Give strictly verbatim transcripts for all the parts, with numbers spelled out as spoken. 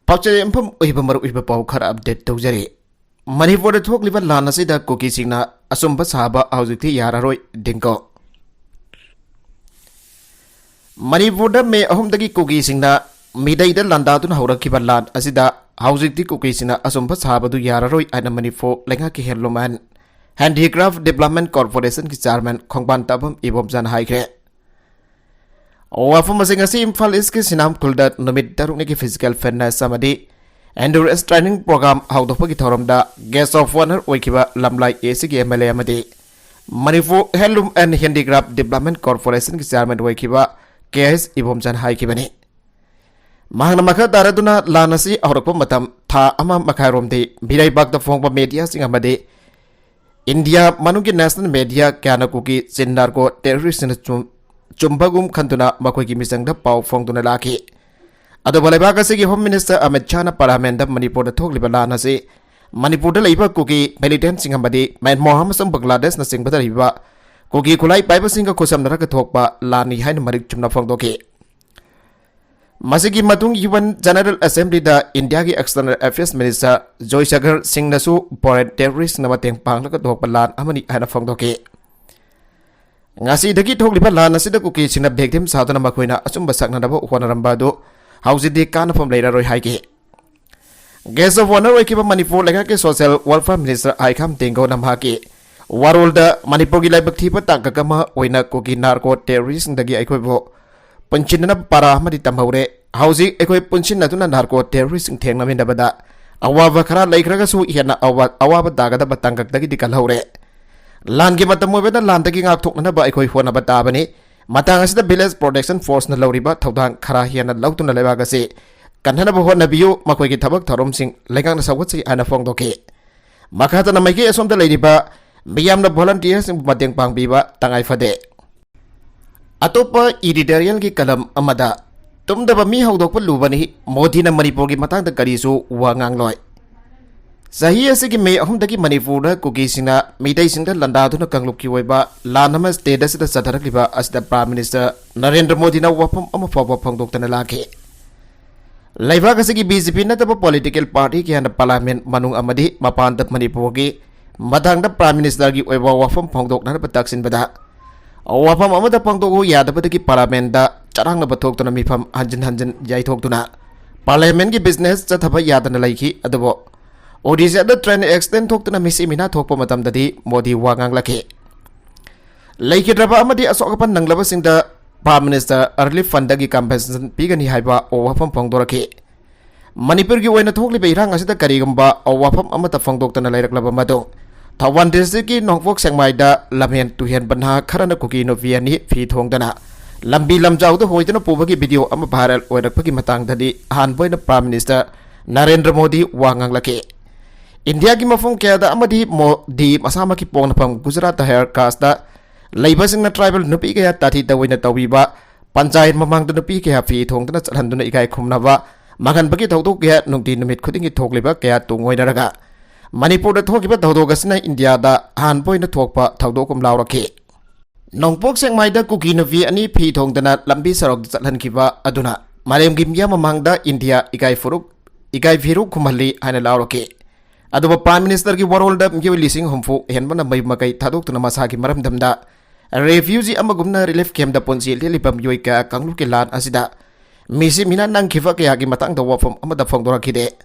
ꯄꯥꯎꯆꯦ ꯌꯨꯝꯐꯝ ꯑꯣꯏꯕ ꯃꯔꯨꯑꯣꯏꯕ ꯄꯥꯎ ꯈꯔ ꯑꯞꯗꯦꯠ ꯇꯧꯖꯔꯤ꯫ ꯃꯅꯤꯄꯨꯔꯗ ꯊꯣꯛꯂꯤꯕ ꯂꯥꯟ ꯑꯁꯤꯗ ꯀꯨꯀꯤꯁꯤꯡꯅ ꯑꯆꯨꯝꯕ ꯁꯥꯕ ꯍꯧꯖꯤꯛꯇꯤ ꯌꯥꯔꯔꯣꯏ, ꯗꯤꯡꯒꯣ꯫ ꯃꯅꯤꯄꯨꯔꯗ ꯃꯦ ꯑꯍꯨꯝꯗꯒꯤ ꯀꯨꯀꯤꯁꯤꯡꯅ ꯃꯤꯗꯩꯗ ꯂꯥꯟꯗꯥꯗꯨꯅ ꯍꯧꯔꯛꯈꯤꯕ ꯂꯥꯟ ꯑꯁꯤꯗ ꯍꯧꯖꯤꯛꯇꯤ ꯀꯨꯀꯤꯁꯤꯡꯅ ꯑꯆꯨꯝꯕ ꯁꯥꯕꯗꯨ ꯌꯥꯔꯔꯣꯏ ꯍꯥꯏꯅ ꯃꯅꯤꯄꯨꯔ ꯂꯩꯉꯥꯛꯀꯤ handloom and handicraft development corporationꯒꯤ chairman ꯈꯣꯡꯕꯥꯟ ꯇꯥꯕꯝ ꯏꯕꯣꯝꯆꯥꯅ ꯍꯥꯏꯈ꯭ꯔꯦ꯫ ꯋꯥꯐꯝ ꯑꯁꯤ ꯉꯁꯤ ꯏꯝꯐꯥꯜ ꯏꯁꯀꯤ ꯁꯤꯅꯥꯝ ꯈꯨꯜꯗ ꯅꯨꯃꯤꯠ ꯇꯔꯨꯛꯅꯤꯒꯤ physical fitness ꯑꯃꯗꯤ endurance training program ꯍꯧꯗꯣꯛꯄꯒꯤ ꯊꯧꯔꯝꯗ guest of honour ꯑꯣꯏꯈꯤꯕ ꯂꯝꯂꯥꯏ ꯑꯦ ꯁꯤꯒꯤ ꯑꯦꯝ ꯑꯦꯜ ꯑꯦ ꯑꯃꯗꯤ Manipur handloom and handicraft development corporationꯒꯤ chairman ꯑꯣꯏꯈꯤꯕ ꯀꯦ ꯑꯩꯆ ꯏꯕꯣꯝꯆꯥꯅ ꯍꯥꯏꯈꯤꯕꯅꯤ꯫ ꯃꯍꯥꯛꯅ ꯃꯈꯥ ꯇꯥꯔꯗꯨꯅ ꯂꯥꯟ ꯑꯁꯤ ꯍꯧꯔꯛꯄ ꯃꯇꯝ ꯊꯥ ꯑꯃ ꯃꯈꯥꯏꯔꯣꯝꯗꯤ ꯃꯤꯔꯩꯕꯥꯛꯇ ꯐꯣꯡꯕ mediaꯁꯤꯡ ꯑꯃꯗꯤ ꯏꯟꯗꯤꯌꯥ ꯃꯅꯨꯡꯒꯤ national media ꯀꯌꯥꯅ ꯀꯨꯀꯤ ꯆꯤꯟ narco terroristꯅ ꯆꯨꯝ-, ꯆꯨꯝꯕꯒꯨꯝ ꯈꯟꯗꯨꯅ ꯃꯈꯣꯏꯒꯤ ꯃꯤꯆꯪꯗ ꯄꯥꯎ ꯐꯣꯡꯗꯨꯅ ꯂꯥꯛꯈꯤ꯫ ꯑꯗꯨꯕꯨ ꯂꯩꯕꯥꯛ ꯑꯁꯤꯒꯤ Home Minister ꯑꯃꯤꯠ ꯁꯥꯍꯅ parliamentꯗ ꯃꯅꯤꯄꯨꯔꯗ ꯊꯣꯛꯂꯤꯕ ꯂꯥꯟ ꯑꯁꯤ ꯃꯅꯤꯄꯨꯔꯗ ꯂꯩꯕ ꯀꯨꯀꯤ militantꯁꯤꯡ ꯑꯃꯗꯤ ꯃ꯭ꯌꯥꯟꯃꯥꯔ ꯑꯃꯁꯨꯡ ꯕꯪꯒ꯭ꯂꯥꯗꯦꯁꯅꯆꯤꯡꯕꯗ ꯂꯩꯕ ꯀꯨꯀꯤ ꯈꯨꯠꯂꯥꯏ ꯄꯥꯏꯕꯁꯤꯡꯒ ꯈꯨꯠꯁꯝꯅꯔꯒ ꯊꯣꯛꯄ ꯂꯥꯟꯅꯤ ꯍꯥꯏꯅ ꯃꯔꯤꯛ ꯆꯨꯝꯅ ꯐꯣꯡꯗꯣꯛꯈꯤ꯫ ꯃꯁꯤꯒꯤ ꯃꯇꯨꯡ UN General Assemblyꯗ ꯏꯟꯗꯤꯌꯥꯒꯤ External Affairs Minister ꯖꯣꯏꯁꯪꯀꯔ ꯁꯤꯡꯅꯁꯨ foreign terroristꯅ ꯃꯇꯦꯡ ꯄꯥꯡꯂꯒ ꯊꯣꯛꯄ ꯂꯥꯟ ꯑꯃꯅꯤ ꯍꯥꯏꯅ ꯐꯣꯡꯗꯣꯛꯈꯤ꯫ ꯉꯁꯤꯗꯒꯤ ꯊꯣꯛꯂꯤꯕ ꯂꯥꯟ ꯑꯁꯤꯗ ꯀꯨꯀꯤꯁꯤꯡꯅ victim ꯁꯥꯗꯨꯅ ꯃꯈꯣꯏꯅ ꯑꯆꯨꯝꯕ ꯁꯛꯅꯅꯕ ꯍꯣꯠꯅꯔꯝꯕ ꯑꯗꯨ ꯍꯧꯖꯤꯛꯇꯤ ꯀꯥꯟꯅꯐꯝ ꯂꯩꯔꯔꯣꯏ ꯍꯥꯏꯈꯤ꯫ Guest of honour ꯑꯣꯏꯈꯤꯕ ꯃꯅꯤꯄꯨꯔ ꯂꯩꯉꯥꯛꯀꯤ Social Welfare Minister ꯑꯥꯏꯈꯥꯝ ꯇꯦꯡꯒꯣꯅ ꯃꯍꯥꯛꯀꯤ ꯋꯥꯔꯣꯜꯗ ꯃꯅꯤꯄꯨꯔꯒꯤ ꯂꯥꯏꯕꯛ ꯊꯤꯕ ꯇꯥꯡꯀꯛ ꯑꯃ ꯑꯣꯏꯅ ꯀꯨꯀꯤ narco terroristꯁꯤꯡꯗꯒꯤ ꯑꯩꯈꯣꯏꯕꯨ ꯄꯨꯟꯁꯤꯟꯅꯅꯕ ꯄꯥꯔꯥ ꯑꯃꯗꯤ ꯇꯝꯍꯧꯔꯦ꯫ ꯍꯧꯖꯤꯛ ꯑꯩꯈꯣꯏ ꯄꯨꯟꯁꯤꯟꯅꯗꯨꯅ narco terroristꯁꯤꯡ ꯊꯦꯡꯅꯃꯤꯟꯅꯕꯗ ꯑꯋꯥꯕ ꯈꯔ ꯂꯩꯈ꯭ꯔꯒꯁꯨ ꯍꯦꯟꯅ ꯑꯋꯥ-, ꯑꯋꯥꯕ ꯇꯥꯒꯗꯕ ꯇꯥꯡꯀꯛꯇꯒꯤꯗꯤ ꯀꯜꯍꯧꯔꯦ꯫ ꯂꯥꯟꯒꯤ ꯃꯇꯝ ꯑꯣꯏꯕꯅ ꯂꯥꯟꯗꯒꯤ ꯉꯥꯛꯊꯣꯛꯅꯅꯕ ꯑꯩꯈꯣꯏ ꯍꯣꯠꯅꯕ ꯇꯥꯕꯅꯤ꯫ ꯃꯇꯥꯡ ꯑꯁꯤꯗ Village Protection Forceꯅ ꯂꯧꯔꯤꯕ ꯊꯧꯗꯥꯡ ꯈꯔ ꯍꯦꯟꯅ ꯂꯧꯗꯨꯅ ꯂꯩꯕꯥꯛ ꯑꯁꯤ ꯀꯟꯅꯅꯕ ꯍꯣꯠꯅꯕꯤꯌꯨ꯫ ꯃꯈꯣꯏꯒꯤ ꯊꯕꯛ ꯊꯧꯔꯝꯁꯤꯡ ꯂꯩꯉꯥꯛꯅ ꯁꯧꯒꯠꯆꯩ ꯍꯥꯏꯅ ꯐꯣꯡꯗꯣꯛꯈꯤ꯫ ꯃꯈꯥ ꯇꯥꯅ ꯃꯥꯏꯀꯩ ꯑꯁꯣꯝꯗ ꯂꯩꯔꯤꯕ ꯃꯤꯌꯥꯝꯅ volunteerꯁꯤꯡꯕꯨ ꯃꯇꯦꯡ ꯄꯥꯡꯕꯤꯕ ꯇꯉꯥꯏ ꯐꯗꯦ꯫ ꯑꯇꯣꯞꯄ editorialꯒꯤ column ꯑꯃꯗ ꯇꯨꯝꯗꯕ ꯃꯤ ꯍꯧꯗꯣꯛꯄ ꯂꯨꯕꯅꯤ, ꯃꯣꯗꯤꯅ ꯃꯅꯤꯄꯨꯔꯒꯤ ꯃꯇꯥꯡꯗ ꯀꯔꯤꯁꯨ ꯋꯥ ꯉꯥꯡꯂꯣꯏ꯫ ꯆꯍꯤ ꯑꯁꯤꯒꯤ ꯃꯦ ꯑꯍꯨꯝꯗꯒꯤ ꯃꯅꯤꯄꯨꯔꯗ ꯀꯨꯀꯤꯁꯤꯡꯅ ꯃꯤꯇꯩꯁꯤꯡꯗ ꯂꯥꯟꯗꯥꯗꯨꯅ ꯀꯥꯡꯂꯨꯞꯀꯤ ꯑꯣꯏꯕ ꯂꯥꯟ ꯑꯃ state ꯑꯁꯤꯗ ꯆꯠꯊꯔꯛꯂꯤꯕ ꯑꯁꯤꯗ Prime Minister ꯅꯔꯦꯟꯗ꯭ꯔ ꯃꯣꯗꯤꯅ ꯋꯥꯐꯝ ꯑꯃ ꯐꯥꯎꯕ ꯐꯣꯡꯗꯣꯛꯇꯅ ꯂꯥꯛꯈꯤ꯫ ꯂꯩꯕꯥꯛ ꯑꯁꯤꯒꯤ ꯕꯤ ꯖꯦ ꯄꯤ ꯅꯠꯇꯕ ꯄꯣꯂꯤꯇꯤꯀꯦꯜ ꯄꯥꯔꯇꯤ ꯀꯌꯥꯅ ꯄꯥꯔꯂꯤꯌꯥꯃꯦꯟꯠ ꯃꯅꯨꯡ ꯑꯃꯗꯤ ꯃꯄꯥꯟꯗ ꯃꯅꯤꯄꯨꯔꯒꯤ ꯃꯇꯥꯡꯗ ꯄ꯭ꯔꯥꯏꯝ ꯃꯤꯅꯤꯁꯇꯔꯒꯤ ꯑꯣꯏꯕ ꯋꯥꯐꯝ ꯐꯣꯡꯗꯣꯛꯅꯅꯕ ꯇꯛꯁꯤꯟꯕꯗ, ꯋꯥꯐꯝ ꯑꯃꯗ ꯐꯣꯡꯗꯣꯛꯎ ꯌꯥꯗꯕꯗꯒꯤ ꯄꯥꯔꯂꯤꯌꯥꯃꯦꯟꯠꯇ ꯆꯔꯥꯡꯅꯕ ꯊꯣꯛꯇꯨꯅ ꯃꯤꯐꯝ ꯍꯟꯖꯤꯟ ꯍꯟꯖꯤꯟ ꯌꯩꯊꯣꯛꯇꯨꯅ ꯄꯥꯔꯂꯤꯌꯥꯃꯦꯟꯠꯀꯤ ꯕꯤꯖꯤꯅꯦꯁ ꯆꯠꯊꯕ ꯌꯥꯗꯅ ꯂꯩꯈꯤ꯫ ꯑꯗꯨꯕꯨ ꯑꯣꯗꯤꯁꯥꯗ ꯇ꯭ꯔꯦꯟ ꯑꯦꯛꯁꯤꯗꯦꯟꯠ ꯊꯣꯛꯇꯨꯅ ꯃꯤꯁꯤ ꯃꯤꯅꯥ ꯊꯣꯛꯄ ꯃꯇꯝꯗꯗꯤ ꯃꯣꯗꯤ ꯋꯥ ꯉꯥꯡꯂꯛꯈꯤ꯫ ꯂꯩꯈꯤꯗ꯭ꯔꯕ ꯑꯃꯗꯤ ꯑꯁꯣꯛ ꯑꯄꯟ ꯅꯪꯂꯕꯁꯤꯡꯗ ꯄ꯭ꯔꯥꯏꯝ ꯃꯤꯅꯤꯁꯇꯔ ꯔꯤꯂꯤꯐ ꯐꯟꯗꯒꯤ ꯀꯝꯄꯦꯟꯁꯦꯁꯟ ꯄꯤꯒꯅꯤ ꯍꯥꯏꯕ ꯋꯥꯐꯝ ꯐꯣꯡꯗꯣꯔꯛꯈꯤ꯫ ꯃꯅꯤꯄꯨꯔꯒꯤ ꯑꯣꯏꯅ ꯊꯣꯛꯂꯤꯕ ꯏꯔꯥꯡ ꯑꯁꯤꯗ ꯀꯔꯤꯒꯨꯝꯕ ꯋꯥꯐꯝ ꯑꯃꯠꯇ ꯐꯣꯡꯗꯣꯛꯇꯅ ꯂꯩꯔꯛꯂꯕ ꯃꯇꯨꯡ, ꯊꯧꯕꯥꯜ ꯗꯤꯁꯇ꯭ꯔꯤꯛꯀꯤ ꯅꯣꯡꯄꯣꯛ ꯁꯦꯛꯃꯥꯏꯗ ꯂꯝꯍꯦꯟ ꯇꯨꯍꯦꯟꯕ ꯅꯍꯥ ꯈꯔꯅ ꯀꯨꯀꯤ ꯅꯨꯄꯤ ꯑꯅꯤ ꯐꯤ ꯊꯣꯡꯗꯅ ꯂꯝꯕꯤ ꯂꯝꯖꯥꯎꯗ ꯍꯣꯏꯗꯨꯅ ꯄꯨꯕꯒꯤ ꯚꯤꯗꯤꯑꯣ ꯑꯃ ꯚꯥꯏꯔꯦꯜ ꯑꯣꯏꯔꯛꯄꯒꯤ ꯃꯇꯥꯡꯗꯗꯤ ꯑꯍꯥꯟꯕ ꯑꯣꯏꯅ ꯄ꯭ꯔꯥꯏꯝ ꯃꯤꯅꯤꯁꯇꯔ ꯅꯔꯦꯟꯗ꯭ꯔ ꯃꯣꯗꯤ ꯋꯥ ꯉꯥꯡꯂꯛꯈꯤ꯫ ꯏꯟꯗꯤꯌꯥꯒꯤ ꯃꯐꯝ ꯀꯌꯥꯗ ꯑꯃꯗꯤ ꯃꯣꯗꯤ ꯃꯁꯥꯃꯛꯀꯤ ꯄꯣꯛꯅꯐꯝ ꯒꯨꯖꯔꯥꯠꯇ ꯍꯥꯌꯔ ꯀꯥꯁꯇ ꯂꯩꯕꯁꯤꯡꯅ ꯇ꯭ꯔꯥꯏꯕꯦꯜ ꯅꯨꯄꯤ ꯀꯌꯥ ꯇꯥꯊꯤ ꯇꯧꯑꯣꯏꯅ ꯇꯧꯕꯤꯕ, ꯄꯟꯆꯥꯌꯠ ꯃꯃꯥꯡꯗ ꯅꯨꯄꯤ ꯀꯌꯥ ꯐꯤ ꯊꯣꯡꯗꯨꯅ ꯆꯠꯍꯟꯗꯨꯅ ꯏꯀꯥꯏ ꯈꯨꯝꯅꯕ ꯃꯥꯡꯍꯟꯕꯒꯤ ꯊꯧꯗꯣꯛ ꯀꯌꯥ ꯅꯨꯡꯇꯤ ꯅꯨꯃꯤꯠ ꯈꯨꯗꯤꯡꯒꯤ ꯊꯣꯛꯂꯤꯕ ꯀꯌꯥ ꯇꯨꯡ ꯑꯣꯏꯅꯔꯒ ꯃꯅꯤꯄꯨꯔꯗ ꯊꯣꯛꯈꯤꯕ ꯊꯧꯗꯣꯛ ꯑꯁꯤꯅ ꯏꯟꯗꯤꯌꯥꯗ ꯑꯍꯥꯟꯕ ꯑꯣꯏꯅ ꯊꯣꯛꯄ ꯊꯧꯗꯣꯛ ꯑꯃ ꯂꯥꯎꯔꯛꯈꯤ꯫ ꯅꯣꯡꯄꯣꯛ ꯁꯦꯛꯃꯥꯏꯗ ꯀꯨꯀꯤ ꯅꯨꯄꯤ ꯑꯅꯤ ꯐꯤ ꯊꯣꯡꯗꯅ ꯂꯝꯕꯤ ꯁꯔꯛꯇ ꯆꯠꯍꯟꯈꯤꯕ ꯑꯗꯨꯅ ꯃꯥꯂꯦꯝꯒꯤ ꯃꯤꯌꯥꯝ ꯃꯃꯥꯡꯗ ꯏꯟꯗꯤꯌꯥ ꯏꯀꯥꯏ ꯐꯨꯔꯨꯛ, ꯏꯀꯥꯏ ꯐꯤꯔꯨꯛ ꯈꯨꯝꯍꯜꯂꯤ ꯍꯥꯏꯅ ꯂꯥꯎꯔꯛꯈꯤ꯫ ꯑꯗꯨꯕꯨ ꯄ꯭ꯔꯥꯏꯝ ꯃꯤꯅꯤꯁꯇꯔꯒꯤ ꯋꯥꯔꯣꯜꯗ ꯃꯤꯑꯣꯏ ꯂꯤꯁꯤꯡ ꯍꯨꯝꯐꯨ ꯍꯦꯟꯕꯅ ꯃꯌꯨꯝ ꯃꯀꯩ ꯊꯥꯗꯣꯛꯇꯨꯅ ꯃꯁꯥꯒꯤ ꯃꯔꯝꯗꯝꯗ ꯔꯦꯐ꯭ꯌꯨꯖꯤ ꯑꯃꯒꯨꯝꯅ ꯔꯤꯂꯤꯐ ꯀꯦꯝꯞꯇ ꯄꯨꯟꯁꯤ ꯂꯦꯜꯂꯤꯕ ꯃꯤꯑꯣꯏ ꯀꯌꯥ ꯀꯥꯡꯂꯨꯞꯀꯤ ꯂꯥꯟ ꯑꯁꯤꯗ ꯃꯤꯁꯤ ꯃꯤꯅ ꯅꯪꯈꯤꯕ ꯀꯌꯥꯒꯤ ꯃꯇꯥꯡꯗ ꯋꯥꯐꯝ ꯑꯃꯠꯇ ꯐꯣꯡꯗꯣꯔꯛꯈꯤꯗꯦ꯫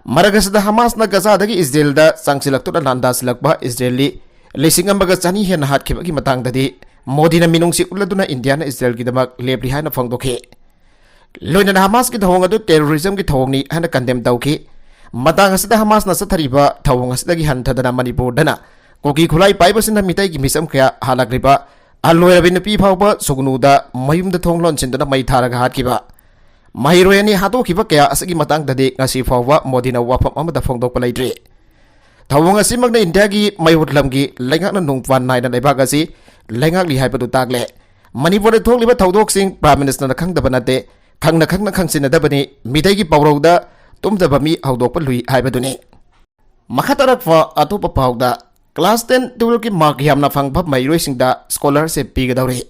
ꯃꯔꯛ ꯑꯁꯤꯗ ꯍꯃꯥꯁꯅ ꯒꯖꯥꯗꯒꯤ ꯏꯁꯔꯦꯜꯗ ꯆꯪꯁꯤꯜꯂꯛꯇꯨꯅ ꯂꯥꯟꯗꯥꯁꯤꯜꯂꯛꯄ ꯏꯁꯔꯦꯜꯂꯤ ꯂꯤꯁꯤꯡ ꯑꯃꯒ ꯆꯅꯤ ꯍꯦꯟꯅ ꯍꯥꯠꯈꯤꯕꯒꯤ ꯃꯇꯥꯡꯗꯗꯤ ꯃꯣꯗꯤꯅ ꯃꯤꯅꯨꯡꯁꯤ ꯎꯠꯂꯗꯨꯅ ꯏꯟꯗꯤꯌꯥꯅ ꯏꯁꯔꯦꯜꯒꯤꯗꯃꯛ ꯂꯦꯞꯂꯤ ꯍꯥꯏꯅ ꯐꯣꯡꯗꯣꯛꯈꯤ꯫ ꯂꯣꯏꯅꯅ ꯍꯃꯥꯁꯀꯤ ꯊꯧꯑꯣꯡ ꯑꯗꯨ ꯇꯦꯔꯣꯔꯤꯖꯝꯒꯤ ꯊꯧꯑꯣꯡꯅꯤ ꯍꯥꯏꯅ ꯀꯟꯗꯦꯝ ꯇꯧꯈꯤ꯫ ꯃꯇꯥꯡ ꯑꯁꯤꯗ ꯍꯃꯥꯁꯅ ꯆꯠꯊꯔꯤꯕ ꯊꯧꯑꯣꯡ ꯑꯁꯤꯗꯒꯤ ꯍꯟꯊꯗꯅ ꯃꯅꯤꯄꯨꯔꯗꯅ ꯀꯨꯀꯤ ꯈꯨꯠꯂꯥꯏ ꯄꯥꯏꯕꯁꯤꯡꯅ ꯃꯤꯇꯩꯒꯤ ꯃꯤꯆꯝ ꯀꯌꯥ ꯍꯥꯠꯂꯛꯂꯤꯕ, ꯑꯂꯣꯏꯔꯕꯤ ꯅꯨꯄꯤ ꯐꯥꯎꯕ ꯁꯨꯒꯅꯨꯗ ꯃꯌꯨꯝꯗ ꯊꯣꯡ ꯂꯣꯟꯁꯤꯟꯗꯨꯅ ꯃꯩ ꯊꯥꯔꯒ ꯍꯥꯠꯈꯤꯕ, ꯃꯍꯩꯔꯣꯏ ꯑꯅꯤ ꯍꯥꯠꯇꯣꯛꯈꯤꯕ ꯀꯌꯥ ꯑꯁꯤꯒꯤ ꯃꯇꯥꯡꯗꯗꯤ ꯉꯁꯤ ꯐꯥꯎꯕ ꯃꯣꯗꯤꯅ ꯋꯥꯐꯝ ꯑꯃꯠꯇ ꯐꯣꯡꯗꯣꯛꯄ ꯂꯩꯇ꯭ꯔꯤ꯫ ꯊꯧꯑꯣꯡ ꯑꯁꯤꯃꯛꯅ ꯏꯟꯗꯤꯌꯥꯒꯤ ꯃꯩꯍꯨꯠ ꯂꯝꯒꯤ ꯂꯩꯉꯥꯛꯅ ꯅꯨꯡꯄꯥꯟ ꯅꯥꯏꯅ ꯂꯩꯕꯥꯛ ꯑꯁꯤ ꯂꯩꯉꯥꯛꯂꯤ ꯍꯥꯏꯕꯗꯨ ꯇꯥꯛꯂꯦ꯫ ꯃꯅꯤꯄꯨꯔꯗ ꯊꯣꯛꯂꯤꯕ ꯊꯧꯗꯣꯛꯁꯤꯡ ꯄ꯭ꯔꯥꯏꯝ ꯃꯤꯅꯤꯁꯇꯔꯅ ꯈꯪꯗꯕ ꯅꯠꯇꯦ, ꯈꯪꯅ ꯈꯪꯅ ꯈꯪꯖꯤꯟꯅꯗꯕꯅꯤ꯫ ꯃꯤꯇꯩꯒꯤ ꯄꯥꯎꯔꯧꯗ "ꯇꯨꯝꯗꯕ ꯃꯤ ꯍꯧꯗꯣꯛꯄ ꯂꯨꯏ" ꯍꯥꯏꯕꯗꯨꯅꯤ꯫ ꯃꯈꯥ ꯇꯥꯔꯛꯄ ꯑꯇꯣꯞꯄ ꯄꯥꯎꯗ, ꯀ꯭ꯂꯥꯁ ꯇꯦꯟ, ꯇꯨꯋꯦꯜꯐꯀꯤ ꯃꯥꯔꯛ ꯌꯥꯝꯅ ꯐꯪꯕ ꯃꯍꯩꯔꯣꯏꯁꯤꯡꯗ ꯁ꯭ꯀꯣꯂꯔꯁꯤꯞ ꯄꯤꯒꯗꯧꯔꯤ꯫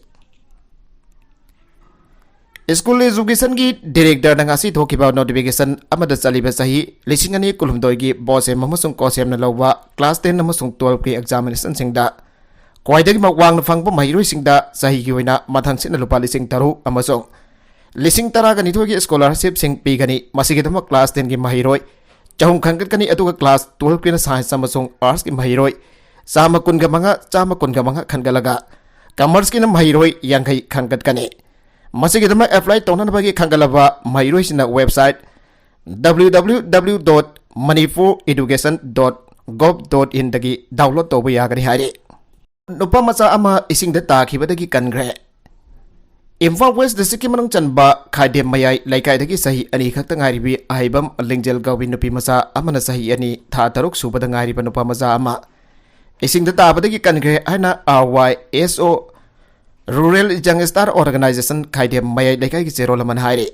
ꯁ꯭ꯀꯨꯜ ꯑꯦꯖꯨꯀꯦꯁꯟꯒꯤ ꯗꯤꯔꯦꯛꯇꯔꯅ ꯉꯁꯤ ꯊꯣꯛꯈꯤꯕ ꯅꯣꯇꯤꯐꯤꯀꯦꯁꯟ ꯑꯃꯗ ꯆꯠꯂꯤꯕ ꯆꯍꯤ ꯂꯤꯁꯤꯡ ꯑꯅꯤ ꯀꯨꯟꯍꯨꯝꯗꯣꯏꯒꯤ ꯕꯣꯁꯦꯝ ꯑꯃꯁꯨꯡ ꯀꯣꯁꯦꯝꯅ ꯂꯧꯕ ꯀ꯭ꯂꯥꯁ ꯇꯦꯟ ꯑꯃꯁꯨꯡ ꯇꯨꯋꯦꯜꯐꯀꯤ ꯑꯦꯛꯖꯥꯃꯤꯅꯦꯁꯟꯁꯤꯡꯗ ꯈ꯭ꯋꯥꯏꯗꯒꯤ ꯃꯥꯔꯛ ꯋꯥꯡꯅ ꯐꯪꯕ ꯃꯍꯩꯔꯣꯏꯁꯤꯡꯗ ꯆꯍꯤꯒꯤ ꯑꯣꯏꯅ ꯃꯊꯪꯁꯤꯠꯅ ꯂꯨꯄꯥ ꯂꯤꯁꯤꯡ ꯇꯔꯨꯛ ꯑꯃꯁꯨꯡ ꯂꯤꯁꯤꯡ ꯇꯔꯥꯒ ꯅꯤꯊꯣꯏꯒꯤ ꯁ꯭ꯀꯣꯂꯔꯁꯤꯞꯁꯤꯡ ꯄꯤꯒꯅꯤ꯫ ꯃꯁꯤꯒꯤꯗꯃꯛ ꯀ꯭ꯂꯥꯁ ꯇꯦꯟꯒꯤ ꯃꯍꯩꯔꯣꯏ ꯆꯍꯨꯝ ꯈꯟꯒꯠꯀꯅꯤ, ꯑꯗꯨꯒ ꯀ꯭ꯂꯥꯁ ꯇꯨꯋꯦꯜꯐꯀꯤꯅ ꯁꯥꯏꯟꯁ ꯑꯃꯁꯨꯡ ꯑꯥꯔꯠꯁꯀꯤ ꯃꯍꯩꯔꯣꯏ ꯆꯥꯝꯃ ꯀꯨꯟꯒ ꯃꯉꯥ, ꯆꯥꯝꯃ ꯀꯨꯟꯒ ꯃꯉꯥ ꯈꯟꯒꯠꯂꯒ ꯀꯃꯔꯁꯀꯤꯅ ꯃꯍꯩꯔꯣꯏ ꯌꯥꯡꯈꯩ ꯈꯟꯒꯠꯀꯅꯤ꯫ ꯃꯁꯤꯒꯤꯗꯃꯛ ꯑꯦꯄ꯭ꯂꯥꯏ ꯇꯧꯅꯅꯕꯒꯤ ꯈꯟꯒꯠꯂꯕ ꯃꯍꯩꯔꯣꯏꯁꯤꯡꯅ website W W W dot manipur education dot gov dot in ꯗꯒꯤ ꯗꯥꯎꯟꯂꯣꯗ ꯇꯧꯕ ꯌꯥꯒꯅꯤ ꯍꯥꯏꯔꯤ꯫ ꯅꯨꯄꯥ ꯃꯆꯥ ꯑꯃ ꯏꯁꯤꯡꯗ ꯇꯥꯈꯤꯕꯗꯒꯤ ꯀꯟꯈ꯭ꯔꯦ꯫ ꯏꯝꯐꯥꯜ ꯋꯦꯁ ꯗꯤꯁꯇ꯭ꯔꯤꯛꯀꯤ ꯃꯅꯨꯡ ꯆꯟꯕ ꯈꯥꯏꯗꯦꯝ ꯃꯌꯥꯏ ꯂꯩꯀꯥꯏꯗꯒꯤ ꯆꯍꯤ ꯑꯅꯤ ꯈꯛꯇ ꯉꯥꯏꯔꯤꯕꯤ ꯑꯍꯩꯕꯝ ꯂꯤꯡꯖꯦꯜ ꯀꯧꯕꯤ ꯅꯨꯄꯤ ꯃꯆꯥ ꯑꯃꯅ ꯆꯍꯤ ꯑꯅꯤ ꯊꯥ ꯇꯔꯨꯛ ꯁꯨꯕꯗ ꯉꯥꯏꯔꯤꯕ ꯅꯨꯄꯥ ꯃꯆꯥ ꯑꯃ ꯏꯁꯤꯡꯗ ꯇꯥꯕꯗꯒꯤ ꯀꯟꯈ꯭ꯔꯦ ꯍꯥꯏꯅ R Y S O Rural Young Star Organization ꯈꯥꯏꯗꯦꯝ ꯃꯌꯥꯏ ꯂꯩꯀꯥꯏꯒꯤ ꯆꯦꯔꯣꯜ ꯑꯃꯅ ꯍꯥꯏꯔꯤ꯫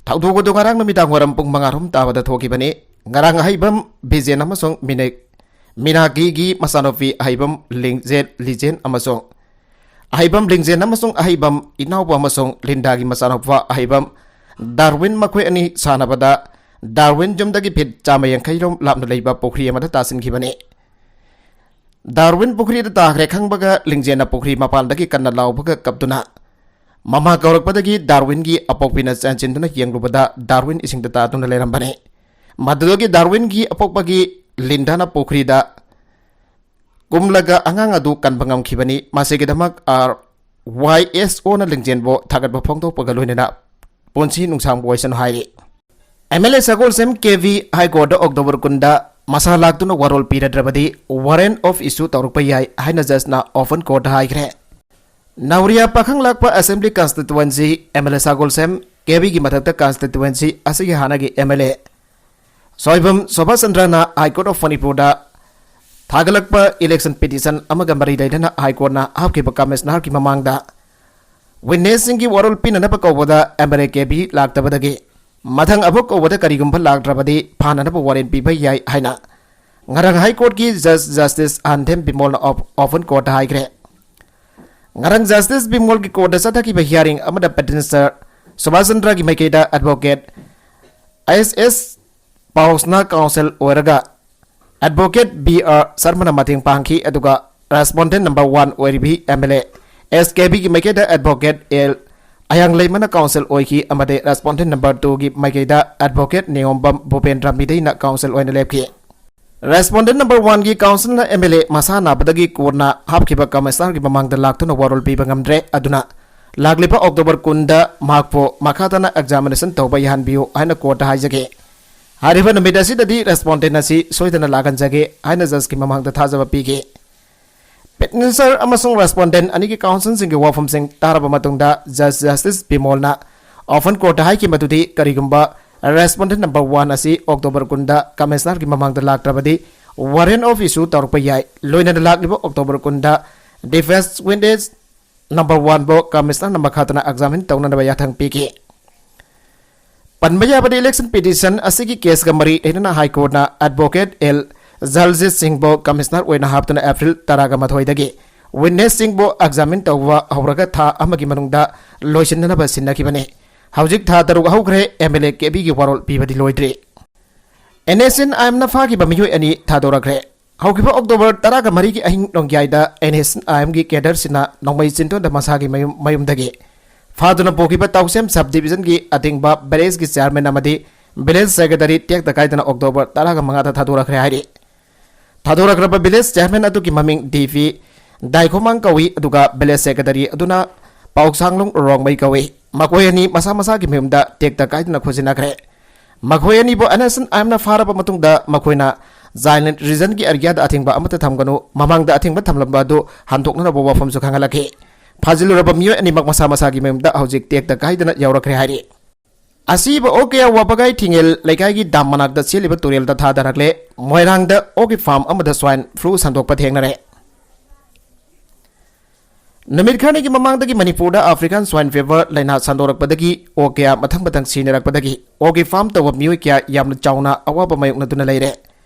ꯊꯧꯗꯣꯛ ꯑꯗꯨ ꯉꯔꯥꯡ ꯅꯨꯃꯤꯗꯥꯡ ꯋꯥꯏꯔꯝ ꯄꯨꯡ ꯃꯉꯥ ꯔꯣꯝ ꯇꯥꯕꯗ ꯊꯣꯛꯈꯤꯕꯅꯤ꯫ ꯉꯔꯥꯡ ꯑꯍꯩꯕꯝ ꯕꯤꯖꯦꯟ ꯑꯃꯁꯨꯡ ꯃꯤꯅ-, ꯃꯤꯅꯥꯒꯤꯒꯤ ꯃꯆꯥꯅꯨꯄꯤ ꯑꯍꯩꯕꯝ ꯂꯤꯡꯖꯦ-, ꯂꯤꯖꯦꯟ ꯑꯃꯁꯨꯡ ꯑꯍꯩꯕꯝ ꯂꯤꯡꯖꯦꯟ ꯑꯃꯁꯨꯡ ꯑꯍꯩꯕꯝ ꯏꯅꯥꯎꯕ ꯑꯃꯁꯨꯡ ꯂꯤꯟꯗꯥꯒꯤ ꯃꯆꯥꯅꯨꯄꯥ ꯑꯍꯩꯕꯝ ꯗꯥꯔꯋꯤꯟ ꯃꯈꯣꯏ ꯑꯅꯤ ꯁꯥꯟꯅꯕꯗ ꯗꯥꯔꯋꯤꯟ ꯌꯨꯝꯗꯒꯤ ꯐꯤꯠ ꯆꯥꯝꯃ ꯌꯥꯡꯈꯩ ꯔꯣꯝ ꯂꯥꯞꯅ ꯂꯩꯕ ꯄꯨꯈ꯭ꯔꯤ ꯑꯃꯗ ꯇꯥꯁꯤꯟꯈꯤꯕꯅꯤ꯫ ꯗꯥꯔꯋꯤꯟ ꯄꯨꯈ꯭ꯔꯤꯗ ꯇꯥꯈ꯭ꯔꯦ ꯈꯪꯕꯒ ꯂꯤꯡꯖꯦꯟꯅ ꯄꯨꯈ꯭ꯔꯤ ꯃꯄꯥꯟꯗꯒꯤ ꯀꯟꯅ ꯂꯥꯎꯕꯒ ꯀꯞꯇꯨꯅ ꯃꯃꯥ ꯀꯧꯔꯛꯄꯗꯒꯤ ꯗꯥꯔꯋꯤꯟꯒꯤ ꯑꯄꯣꯛꯄꯤꯅ ꯆꯦꯟꯁꯤꯟꯗꯨꯅ ꯌꯦꯡꯂꯨꯕꯗ ꯗꯥꯔꯋꯤꯟ ꯏꯁꯤꯡꯗ ꯇꯥꯗꯨꯅ ꯂꯩꯔꯝꯕꯅꯤ꯫ ꯃꯗꯨꯗꯒꯤ ꯗꯥꯔꯋꯤꯟꯒꯤ ꯑꯄꯣꯛꯄꯒꯤ ꯂꯤꯟꯗꯥꯅ ꯄꯨꯈ꯭ꯔꯤꯗ ꯀꯨꯝꯂꯒ ꯑꯉꯥꯡ ꯑꯗꯨ ꯀꯟꯕ ꯉꯝꯈꯤꯕꯅꯤ꯫ ꯃꯁꯤꯒꯤꯗꯃꯛ R Y S O ꯅ ꯂꯤꯡꯖꯦꯟꯕꯨ ꯊꯥꯒꯠꯄ ꯐꯣꯡꯗꯣꯛꯄꯒ ꯂꯣꯏꯅꯅ ꯄꯨꯟꯁꯤ ꯅꯨꯡꯁꯥꯡꯕ ꯑꯣꯏꯁꯅꯨ ꯍꯥꯏꯔꯤ꯫ M L A Sagolsem K V high ꯀꯣꯔꯠꯇ ꯑꯣꯛꯇꯣꯕꯔ ꯀꯨꯟꯗ ꯃꯁꯥ ꯂꯥꯛꯇꯨꯅ ꯋꯥꯔꯣꯜ ꯄꯤꯔꯗ꯭ꯔꯕꯗꯤ warrant of issue ꯇꯧꯔꯛꯄ ꯌꯥꯏ ꯍꯥꯏꯅ ꯖꯖꯅ ꯑꯣꯄꯟ ꯀꯣꯔꯠꯇ ꯍꯥꯏꯈ꯭ꯔꯦ꯫ Nauriya Pakhanglakpa assembly constituency M L A Sagolsem K ꯚꯤꯒꯤ ꯃꯊꯛꯇ ꯀꯟꯁꯇꯤꯇꯨꯋꯦꯟꯁꯤ ꯑꯁꯤꯒꯤ ꯍꯥꯟꯅꯒꯤ M L A Soibam Sobha ꯆꯟꯗ꯭ꯔꯅ ꯍꯥꯏ ꯀꯣꯔꯠ ꯑꯣꯐ ꯃꯅꯤꯄꯨꯔꯗ ꯊꯥꯒꯠꯂꯛꯄ ꯏꯂꯦꯛꯁꯟ ꯄꯤꯇꯤꯁꯟ ꯑꯃꯒ ꯃꯔꯤ ꯂꯩꯅꯅ ꯍꯥꯏ ꯀꯣꯔꯠꯅ ꯍꯥꯞꯈꯤꯕ ꯀꯃꯤꯁꯅꯔꯒꯤ ꯃꯃꯥꯡꯗ ꯋꯤꯠꯅꯦꯁꯁꯤꯡꯒꯤ ꯋꯥꯔꯣꯜ ꯄꯤꯅꯅꯕ ꯀꯧꯕꯗ M L A K V ꯂꯥꯛꯇꯕꯗꯒꯤ ꯃꯊꯪ ꯑꯃꯨꯛ ꯀꯧꯕꯗ ꯀꯔꯤꯒꯨꯝꯕ ꯂꯥꯛꯇ꯭ꯔꯕꯗꯤ ꯐꯥꯅꯅꯕ ꯋꯥꯔꯦꯟ ꯄꯤꯕ ꯌꯥꯏ ꯍꯥꯏꯅ ꯉꯔꯥꯡ ꯍꯥꯏ ꯀꯣꯔꯠꯀꯤ ꯖꯖ ꯖꯁꯇꯤꯁ ꯑꯟꯊꯦꯝ ꯕꯤꯃꯣꯜꯅ ꯑꯣꯞ-, ꯑꯣꯄꯟ ꯀꯣꯔꯠꯇ ꯍꯥꯏꯈ꯭ꯔꯦ꯫ ꯉꯔꯥꯡ ꯖꯁꯇꯤꯁ ꯕꯤꯃꯣꯜꯒꯤ ꯀꯣꯔꯠꯇ ꯆꯠꯊꯈꯤꯕ ꯍꯤꯌꯥꯔꯤꯡ ꯑꯃꯗ ꯄꯦꯇꯤꯁꯅꯔ ꯁꯨꯕꯥꯁ ꯆꯟꯗ꯭ꯔꯒꯤ ꯃꯥꯏꯀꯩꯗ ꯑꯦꯗꯚꯣꯀꯦꯠ ꯑꯦꯁ ꯑꯦꯁ ꯄꯥꯎꯁꯅ ꯀꯥꯎꯟꯁꯤꯜ ꯑꯣꯏꯔꯒ ꯑꯦꯗꯚꯣꯀꯦꯠ ꯕꯤ ꯑꯥꯔ ꯁꯔꯃꯅ ꯃꯇꯦꯡ ꯄꯥꯡꯈꯤ꯫ ꯑꯗꯨꯒ ꯔꯦꯁꯄꯣꯟꯗꯦꯟ ꯅꯝꯕꯔ ꯋꯥꯟ ꯑꯣꯏꯔꯤꯕꯤ M L A S K ꯕꯤꯒꯤ ꯃꯥꯏꯀꯩꯗ ꯑꯦꯗꯚꯣꯀꯦꯠ ꯑꯦꯜ ꯑꯌꯥꯡꯂꯩꯃꯅ ꯀꯥꯎꯟꯁꯤꯜ ꯑꯣꯏꯈꯤ ꯑꯃꯗꯤ ꯔꯦꯁꯄꯣꯟꯗꯦꯟ ꯅꯝꯕꯔ ꯇꯨꯒꯤ ꯃꯥꯏꯀꯩꯗ ꯑꯦꯗꯚꯣꯀꯦꯠ ꯅꯤꯌꯣꯝꯕꯝ ꯚꯨꯄꯦꯟꯗ꯭ꯔ ꯃꯤꯗꯩꯅ ꯀꯥꯎꯟꯁꯤꯜ ꯑꯣꯏꯅ ꯂꯦꯞꯈꯤ꯫ ꯔꯦꯁꯄꯣꯟꯗꯦꯟ ꯅꯝꯕꯔ ꯋꯥꯟꯒꯤ ꯀꯥꯎꯟꯁꯤꯜꯅ ꯑꯦꯝ ꯑꯦꯜ ꯑꯦ ꯃꯁꯥ ꯅꯥꯕꯗꯒꯤ ꯀꯣꯟꯅ ꯍꯥꯞꯈꯤꯕ ꯀꯃꯤꯁꯅꯔꯒꯤ ꯃꯃꯥꯡꯗ ꯂꯥꯛꯇꯨꯅ ꯋꯥꯔꯣꯜ ꯄꯤꯕ ꯉꯝꯗ꯭ꯔꯦ꯫ ꯑꯗꯨꯅ ꯂꯥꯛꯂꯤꯕ ꯑꯣꯛꯇꯣꯕꯔ ꯀꯨꯟꯗ ꯃꯍꯥꯛꯄꯨ ꯃꯈꯥ ꯇꯥꯅ ꯑꯦꯛꯖꯥꯃꯤꯅꯦꯁꯟ ꯇꯧꯕ ꯌꯥꯍꯟꯕꯤꯌꯨ ꯍꯥꯏꯅ ꯀꯣꯔꯠꯇ ꯍꯥꯏꯖꯒꯦ꯫ ꯍꯥꯏꯔꯤꯕ ꯅꯨꯃꯤꯠ ꯑꯁꯤꯗꯗꯤ ꯔꯦꯁꯄꯣꯟꯗꯦꯟ ꯑꯁꯤ ꯁꯣꯏꯗꯅ ꯂꯥꯛꯍꯟꯖꯒꯦ ꯍꯥꯏꯅ ꯖꯖꯀꯤ ꯃꯃꯥꯡꯗ ꯊꯥꯖꯕ ꯄꯤꯈꯤ꯫ ꯄꯤꯇꯤꯁꯅꯔ ꯑꯃꯁꯨꯡ ꯔꯦꯁꯄꯣꯟꯗꯦꯟ ꯑꯅꯤꯒꯤ ꯀꯥꯎꯟꯁꯤꯜꯁꯤꯡꯒꯤ ꯋꯥꯐꯝꯁꯤꯡ ꯇꯥꯔꯕ ꯃꯇꯨꯡꯗ ꯖꯖ ꯖꯁꯇꯤꯁ ꯕꯤꯃꯣꯜꯅ ꯑꯣꯄꯟ ꯀꯣꯔꯠꯇ ꯍꯥꯏꯈꯤ ꯃꯗꯨꯗꯤ ꯀꯔꯤꯒꯨꯝꯕ ꯔꯦꯁꯄꯣꯟꯗꯦꯟ ꯅꯝꯕꯔ ꯋꯥꯟ ꯑꯁꯤ ꯑꯣꯛꯇꯣꯕꯔ ꯀꯨꯟꯗ ꯀꯃꯤꯁꯅꯔꯒꯤ ꯃꯃꯥꯡꯗ ꯂꯥꯛꯇ꯭ꯔꯕꯗꯤ ꯋꯥꯔꯦꯟ ꯑꯣꯐ ꯏꯁꯨ ꯇꯧꯔꯛꯄ ꯌꯥꯏ꯫ ꯂꯣꯏꯅꯅ ꯂꯥꯛꯂꯤꯕ ꯑꯣꯛꯇꯣꯕꯔ ꯀꯨꯟꯗ ꯗꯤꯐꯦꯟꯁ ꯋꯤꯠꯅꯦꯁ ꯅꯝꯕꯔ ꯋꯥꯟꯕꯨ ꯀꯃꯤꯁꯅꯔꯅ ꯃꯈꯥ ꯇꯥꯅ ꯑꯦꯛꯖꯥꯃꯤꯟ ꯇꯧꯅꯅꯕ ꯌꯥꯊꯪ ꯄꯤꯈꯤ꯫ ꯄꯟꯕ ꯌꯥꯕꯗꯤ ꯏꯂꯦꯛꯁꯟ ꯄꯤꯇꯤꯁꯟ ꯑꯁꯤꯒꯤ ꯀꯦꯁꯀ ꯃꯔꯤ ꯂꯩꯅꯅ ꯍꯥꯏ ꯀꯣꯔꯠꯅ ꯑꯦꯗꯚꯣꯀꯦꯠ ꯑꯦꯜ ꯖꯜꯖꯤꯠ ꯁꯤꯡꯕꯨ ꯀꯃꯤꯁꯅꯔ ꯑꯣꯏꯅ ꯍꯥꯞꯇꯨꯅ ꯑꯦꯄ꯭ꯔꯤꯜ ꯇꯔꯥꯒ ꯃꯥꯊꯣꯏꯗꯒꯤ ꯋꯤꯠꯅꯦꯁꯁꯤꯡꯕꯨ ꯑꯦꯛꯖꯥꯃꯤꯟ ꯇꯧꯕ ꯍꯧꯔꯒ ꯊꯥ ꯑꯃꯒꯤ ꯃꯅꯨꯡꯗ ꯂꯣꯏꯁꯤꯟꯅꯅꯕ ꯁꯤꯟꯅꯈꯤꯕꯅꯤ꯫ ꯍꯧꯖꯤꯛ ꯊꯥ ꯇꯔꯨꯛ ꯍꯧꯈ꯭ꯔꯦ, ꯑꯦꯝ ꯑꯦꯜ ꯑꯦ ꯀꯦ ꯕꯤꯒꯤ ꯋꯥꯔꯣꯜ ꯄꯤꯕꯗꯤ ꯂꯣꯏꯗ꯭ꯔꯤ꯫ ꯑꯦꯟ ꯑꯦꯁ ꯑꯦꯟ ꯑꯥꯏ ꯑꯦꯝꯅ ꯐꯥꯈꯤꯕ ꯃꯤꯑꯣꯏ ꯑꯅꯤ ꯊꯥꯗꯣꯔꯛꯈ꯭ꯔꯦ꯫ ꯍꯧꯈꯤꯕ ꯑꯣꯛꯇꯣꯕꯔ ꯇꯔꯥꯒ ꯃꯔꯤꯒꯤ ꯑꯍꯤꯡ ꯅꯣꯡꯌꯥꯏꯗ ꯑꯦꯟ ꯑꯦꯁ ꯑꯦꯟ ꯑꯥꯏ ꯑꯦꯝꯒꯤ ꯀꯦꯗꯔꯁꯤꯡꯅ ꯅꯣꯡꯃꯩ ꯆꯤꯟꯊꯣꯟꯗ ꯃꯁꯥꯒꯤ ꯃꯌꯨꯝ, ꯃꯌꯨꯝꯗꯒꯤ ꯐꯥꯗꯨꯅ ꯄꯨꯈꯤꯕ ꯇꯥꯎꯁꯦꯝ ꯁꯕ ꯗꯤꯕꯤꯖꯟꯒꯤ ꯑꯇꯤꯡꯕ ꯚꯤꯂꯦꯖꯀꯤ ꯆꯤꯌꯥꯔꯃꯦꯟ ꯑꯃꯗꯤ ꯚꯤꯂꯦꯖ ꯁꯦꯀ꯭ꯔꯦꯇꯔꯤ ꯇꯦꯛꯇ ꯀꯥꯏꯗꯅ ꯑꯣꯛꯇꯣꯕꯔ ꯇꯔꯥꯒ ꯃꯉꯥꯗ ꯊꯥꯗꯣꯔꯛꯈ꯭ꯔꯦ ꯍꯥꯏꯔꯤ꯫ ꯊꯥꯗꯣꯔꯛꯈ꯭ꯔꯕ ꯚꯤꯂꯦꯖ ꯆꯤꯌꯥꯔꯃꯦꯟ ꯑꯗꯨꯒꯤ ꯃꯃꯤꯡ ꯗꯤ ꯄꯤ ꯗꯥꯏꯈꯣꯃꯥꯡ ꯀꯧꯏ, ꯑꯗꯨꯒ ꯚꯤꯂꯦꯖ ꯁꯦꯀ꯭ꯔꯦꯇꯔꯤ ꯑꯗꯨꯅ ꯄꯥꯎꯁꯥꯡꯂꯨꯡ ꯔꯣꯡꯃꯩ ꯀꯧꯏ꯫ ꯃꯈꯣꯏ ꯑꯅꯤ ꯃꯁꯥ ꯃꯁꯥꯒꯤ ꯃꯌꯨꯝꯗ ꯇꯦꯛꯇ ꯀꯥꯏꯗꯅ ꯈꯨꯖꯤꯟꯅꯈ꯭ꯔꯦ꯫ ꯃꯈꯣꯏ ꯑꯅꯤꯕꯨ ꯑꯦꯟ ꯑꯦꯁ ꯑꯦꯟ ꯑꯥꯏ ꯑꯦꯝꯅ ꯐꯥꯔꯕ ꯃꯇꯨꯡꯗ ꯃꯈꯣꯏꯅ ꯖꯥꯏꯂꯦꯟ ꯔꯤꯖꯟꯒꯤ ꯑꯦꯔꯤꯌꯥꯗ ꯑꯊꯤꯡꯕ ꯑꯃꯠꯇ ꯊꯝꯒꯅꯨ, ꯃꯃꯥꯡꯗ ꯑꯊꯤꯡꯕ ꯊꯝꯂꯝꯕ ꯑꯗꯨ ꯍꯟꯗꯣꯛꯅꯅꯕ ꯋꯥꯐꯝꯁꯨ ꯈꯪꯍꯜꯂꯛꯈꯤ꯫ ꯐꯥꯖꯤꯜꯂꯨꯔꯕ ꯃꯤꯑꯣꯏ ꯑꯅꯤꯃꯛ ꯃꯁꯥ ꯃꯁꯥꯒꯤ ꯃꯌꯨꯝꯗ ꯍꯧꯖꯤꯛ ꯇꯦꯛꯇ ꯀꯥꯏꯗꯅ ꯌꯧꯔꯛꯈ꯭ꯔꯦ ꯍꯥꯏꯔꯤ꯫ ꯑꯁꯤꯕ ꯑꯣꯛ ꯀꯌꯥ ꯋꯥꯕꯒꯥꯏ ꯊꯤꯡꯉꯦꯜ ꯂꯩꯀꯥꯏꯒꯤ ꯗꯥꯝ ꯃꯅꯥꯛꯇ ꯆꯦꯜꯂꯤꯕ ꯇꯨꯔꯦꯜꯗ ꯊꯥꯗꯔꯛꯂꯦ꯫ ꯃꯣꯏꯔꯥꯡꯗ ꯑꯣꯛꯀꯤ ꯐꯥꯔꯝ ꯑꯃꯗ ꯁ꯭ꯋꯥꯏꯟ ꯐ꯭ꯂꯨ ꯁꯟꯗꯣꯛꯄ ꯊꯦꯡꯅꯔꯦ꯫ ꯅꯨꯃꯤꯠ ꯈꯔꯅꯤꯒꯤ ꯃꯃꯥꯡꯗꯒꯤ ꯃꯅꯤꯄꯨꯔꯗ ꯑꯐ꯭ꯔꯤꯀꯥꯟ ꯁ꯭ꯋꯥꯏꯟ ꯐꯤꯚꯔ ꯂꯥꯏꯅꯥ ꯁꯟꯗꯣꯔꯛꯄꯗꯒꯤ ꯑꯣꯛ ꯀꯌꯥ ꯃꯊꯪ ꯃꯊꯪ ꯁꯤꯅꯔꯛꯄꯗꯒꯤ ꯑꯣꯛꯀꯤ ꯐꯥꯔꯝ ꯇꯧꯕ ꯃꯤꯑꯣꯏ ꯀꯌꯥ ꯌꯥꯝꯅ ꯆꯥꯎꯅ ꯑꯋꯥꯕ ꯃꯥꯌꯣꯛꯅꯗꯨꯅ ꯂꯩꯔꯦ꯫